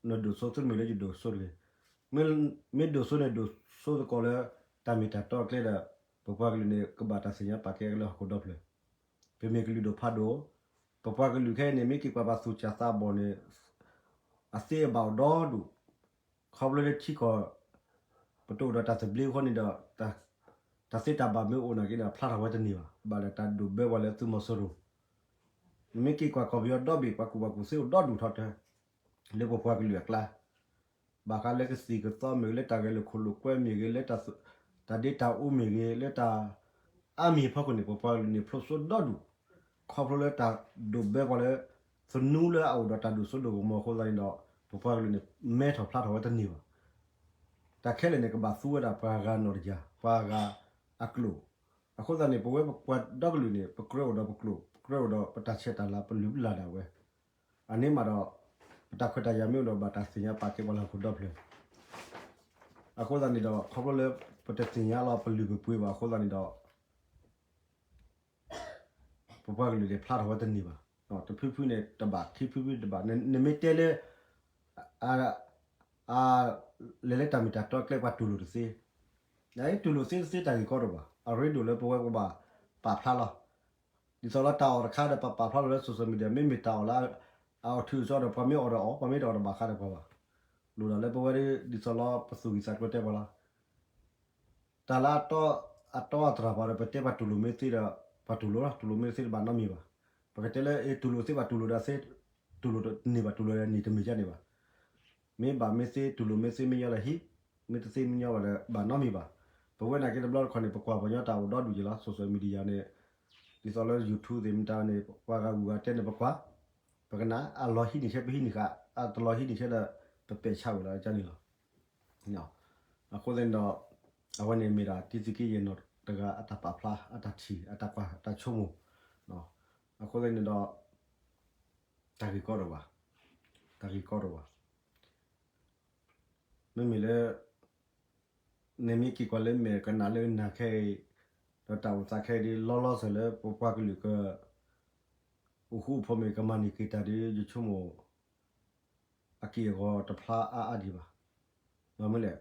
နဒိၣ်စိ သုတမ့ၢ်လၢယဒိၣ်စိတဂ့ၤ, မ့ၢ်ဒိၣ်စိန့ၣ်ဒိၣ်စိသကိးလၢ တၢ်မ့ၢ်တၢ်တီအကျဲဒီး, ပပှၤကလုာ်န့ၣ် ကဘၣ်တၢ်သ့ၣ်ညါပာ်ကဲကလၢဟီၣ်ခိၣ်ဒီဖျၢၣ်, ပမ့ၢ်ကလုာ်ဒိၣ်ဖးဒိၣ်, ပပှၤကလုာ်ခဲအံၤန့ၣ် မ့ၢ်က့ၤကွၢ်ပှၤသူၣ်စၢ်သးဘီၣ်န့ၣ် အသ့အဘၣ်အိၣ်ဒီဒူၣ်, ခီဖျိလၢထံကီၢ် ပတအိၣ်ဒီးတၢ်သဘျ့အဃိန့ၣ်ဒီး, တၢ်သ့တၢ်ဘၣ်မ့ၢ်အိၣ်နာ်က့န့ၣ် ဖျါထီၣ်ဝဲတန့ၢ်ဘၣ်, ဘၣ်ဒီးတၢ်ဒိၣ်ဘၢပှၤလၢသုးမီၤစိရိၤ, မ့ၢ်က့ၤကွၢ်ကီၢ်ပယီၤဒီဘ့ၣ် ပှၤကူၣ်ဘၣ်ကူၣ်သ့အိၣ်ဒီဒူၣ်ထီၣ်တၢ်, လၢပပှၤကလုာ်အကျါ ဘၣ်ဃးလၢကသံၣ်ကသီမ့ၢ်ဂ့ၤ, လၢတၢ်ဂဲၤလိာ်ခိၣ်လိာ်ကွဲမ့ၢ်ဂ့ၤ, လၢတၢ်ဒ့တၢ်အူမ့ၢ်ဂ့ၤ, လၢတၢ်အါမံၤအဖီခိၣ်န့ၣ် ပပှၤကလုာ်န့ၣ် ဖျိးစိဒီဒူၣ်, ခီဖျိလၢတၢ်ဒိၣ်ဘၢပှၤလၢ သနူလၢအအိၣ်ဒီးတၢ်ဒိၣ်စိဒိၣ်ကမီၤအဃိသတးန့ၣ်ဒီး, ပပှၤကလုာ်န့ၣ် မဲထီၣ်ဖျါထီၣ်ဝဲတန့ၢ်ဘၣ်. တၢ်ခဲလၢာ်န့ၣ် ကဘၣ်သူဝဲဒၣ်ပှၤဂၤနီၢ်တယၢ်, ပှၤဂၤအကျိာ်, အဃိသတးန့ၣ် ပဝဲပပှၤဒီကလုာ်န့ၣ် ပကြၢးအိၣ်ဒီးပကျိာ်, ပကြၢးအိၣ်ဒီးပတၢ်ဆဲးတၢ်လၤ ပလုၢ်ပလၢ်ဒၣ်ဝဲ, အန့ၣ်မးဒီး ပတၢ်ခွဲးတၢ်ယာ်မ့ၢ်အိၣ်ဒီးဘၣ်တၢ်သ့ၣ်ညါပာ်ကဲပှၤလၢဟီၣ်ခိၣ်ဒီဖျၢၣ်, အဃိသတးန့ၣ်ဒီး ခီဖျိလၢ ပတသ့ၣ်ညါလီၤပလုၢ်ပပှ့ၤဘၣ်အဃိသတးန့ၣ်ဒီး ပပှၤကလုာ်န့ၣ် ဖျါထီၣ်ဝဲတန့ၢ်ဘၣ်, တဖုဖုန့ၣ်တဘၣ် ခံဖုဖုတဘၣ်, နမ့ၢ်တဲလၢ လဲၤလၢတၢ်မ့ၢ်တၢ်တီကျဲပှၤတူၢ်လိာ်တသ့, တူၢ်လိာ်သ့တသ့တၢ်ဂ့ၢ်ကီတအိၣ်ဘၣ်, အရ့ဒိၣ်လၢပဝဲပဘၣ်ပာ်ဖျါလီၤ. ဒ်သိးလၢတၢ်အီၣ်တခါဒီးပပာ်ဖျါလီၤလၢ social media မ့မ့ၢ်တၢ်အီၣ်လၢ အအီၣ်ထုးအစီဒီး ပှၤမ့ၢ်အီၣ်ဒီးအီၣ် ပှၤမ့ၢ်တအီၣ်တဘၣ်ဃးဒီးပှၤဘၣ်, လိၣ်ဒၣ်လၢပဝဲဒ်သိးလီၤ ပသူၣ်ဂံၢ်သးကျိၤတဲပှၤလီၤ. တၢ်လၢအတီအတြၢ်ဘၣ်ဒီး ပတဲပှၤတူၢ်လိာ်မ့ၢ်သ့ဒီး ပှၤတူၢ်လိာ်လီၤ, တူၢ်လိာ်မ့ၢ်သ့တဘၣ်နီတမံၤဘၣ်. ပကတဲလၢ အ့ တူၢ်လိာ်သ့ဘၣ်တူၢ်လိာ်ဒီးသ့, တူၢ်လိာ်တန့ၢ်ဘၣ် တူၢ်လိာ်န့ၣ်တမ့ၢ်ဒ်န့ၣ်ဘၣ်. မ့ၢ်ဘၣ်မ့ၢ်သ့ တူၢ်လိာ်မ့ၢ်သ့ မ့ၢ်ညီလၢဟံၣ်, မ့ၢ်တသ့မ့ၢ်ညီဘၣ်ဒီး ဘၣ်နီတမံၤဘၣ်. ပဝဲနာ်က့တဘျီတခီၣ်န့ၣ် ပကွၢ်ပှၤကညီတၢ်အိၣ်ဒီဒူၣ်က့ၤလီၤ social media န့ၣ်, ဒ်သိးလၢ YouTube သ့ၣ်မတၤန့ၣ် ပှၤဂၤဂုၤဂၤတဲန့ၣ်ပကွၢ်, ပကနၣ် အလီၤဟံးန့ၢ်ဆဲ ပဟံးန့ၢ်ဃာ်, အတလီၤဟံးန့ၢ်ဆဲဒီး ပပဲာ်ဆှးဝဲလီၤန့ၣ်လီၤ. အဃိသတးန့ၣ်ဒီး အဝဲန့ၣ်မ့ၢ်ဒၣ်တံသုးက့ယဲၢ်နီၢ်တဂၤအတၢ်ပာ်ဖျါ အတၢ်ထံၣ် အတၢ်ကွၢ် အတၢ်ဆိကမိၣ်, အဃိသတးန့ၣ်ဒီး တၢ်ဂ့ၢ်ကီတအိၣ်ဘၣ်, တၢ်ဂ့ၢ်ကီတအိၣ်ဘၣ်. မ့မ့ၢ်လၢ နမ့ၢ်က့ၤကွၢ်လၢမဲာ်ကနၣ်လၢနၢ်ခဲအံၤ, ဒီးတၢ်အိၣ်သးခဲအံၤဒီး လီၤလီၤဆဲးလၢပပှၤကလုာ်က အိၣ်ဃူအိၣ်ဖိးမ့ၢ်ကမၤန့ၢ်က့ၤတၢ်ဒီး ယဆိကမိၣ် အက့ၢ်အဂီၤတဖျါအါအါဒံးဘၣ်. ဘၣ်မနုၤလဲၣ်,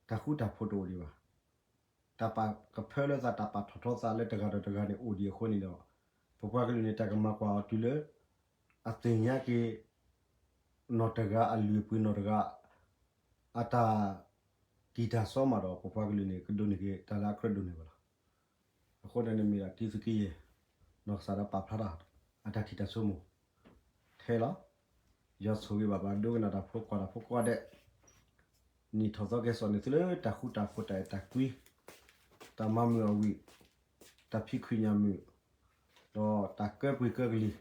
တၢ်ဃူတၢ်ဖိးတအိၣ်ဒံးဘၣ်. တၢ်ပာ်ကဖၢလၢသး တၢ်ပာ်ထီၣ်ထီသးလၢတဂၤဒီးတဂၤန့ၣ်အိၣ်ဒံးအဃိန့ၣ်ဒီး ပပှၤကလုာ်န့ၣ် တၢ်ကမၤကွၢ်အီၤတုၤလၢ အသ့ၣ်ညါက့ၤ နီၢ်တဂၤအလုၢ်အပှ့ၤ နီၢ်တဂၤ အတၢ်တံၢ်တၢ်စီမးဒီး ပပှၤကလုာ်န့ၣ် ကဒိးန့ၢ်က့ၤတၢ်လၢအကြၢးဒိးန့ၢ်ဘၣ်လီၤ. အဃိန့ၣ်န့ၣ်မ့ၢ်ဒၣ်တံသုးက့ယဲၢ် နီၢ်ကစၢ်ဒၣ်ပာ်ဖျါထီၣ် အတၢ်ထံၣ်တၢ်ဆိကမိၣ် ထဲလီၤ. ယွၤဆိၣ်ဂ့ၤဘၣ်ပှၤဒိကနၣ်တၢ်ဖိ ကွၢ်တၢ်ဖိကိးဂၤဒဲး, နံၣ်ထီၣ်သီကဲၣ်ဆိးန့ၣ် သုလၢတၢ်ဃူတၢ်ဖိး တၢ်အဲၣ်တၢ်ကွံ, တၢ်မၤမုာ်အဝံၣ်, တၢ်ဖံးခွံညၣ်မုာ်, ဒီးတၢ်ကၢပှ့ၤကၢကလံၤ, ဒီး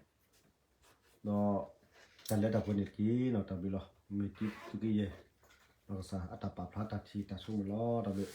တၢ်လၢတၢ်ပှဲၤန့ၣ်တက့ၢ်နီၤ. တၢ်ဘျုးလီၤ. မ့ၢ်တံသုးက့ယဲၢ် နီၢ်ကစၢ်အတၢ်ပာ်ဖျါတၢ်ထံၣ်တၢ်ဆိကမိၣ်လီၤ. တၢ်ဘျုး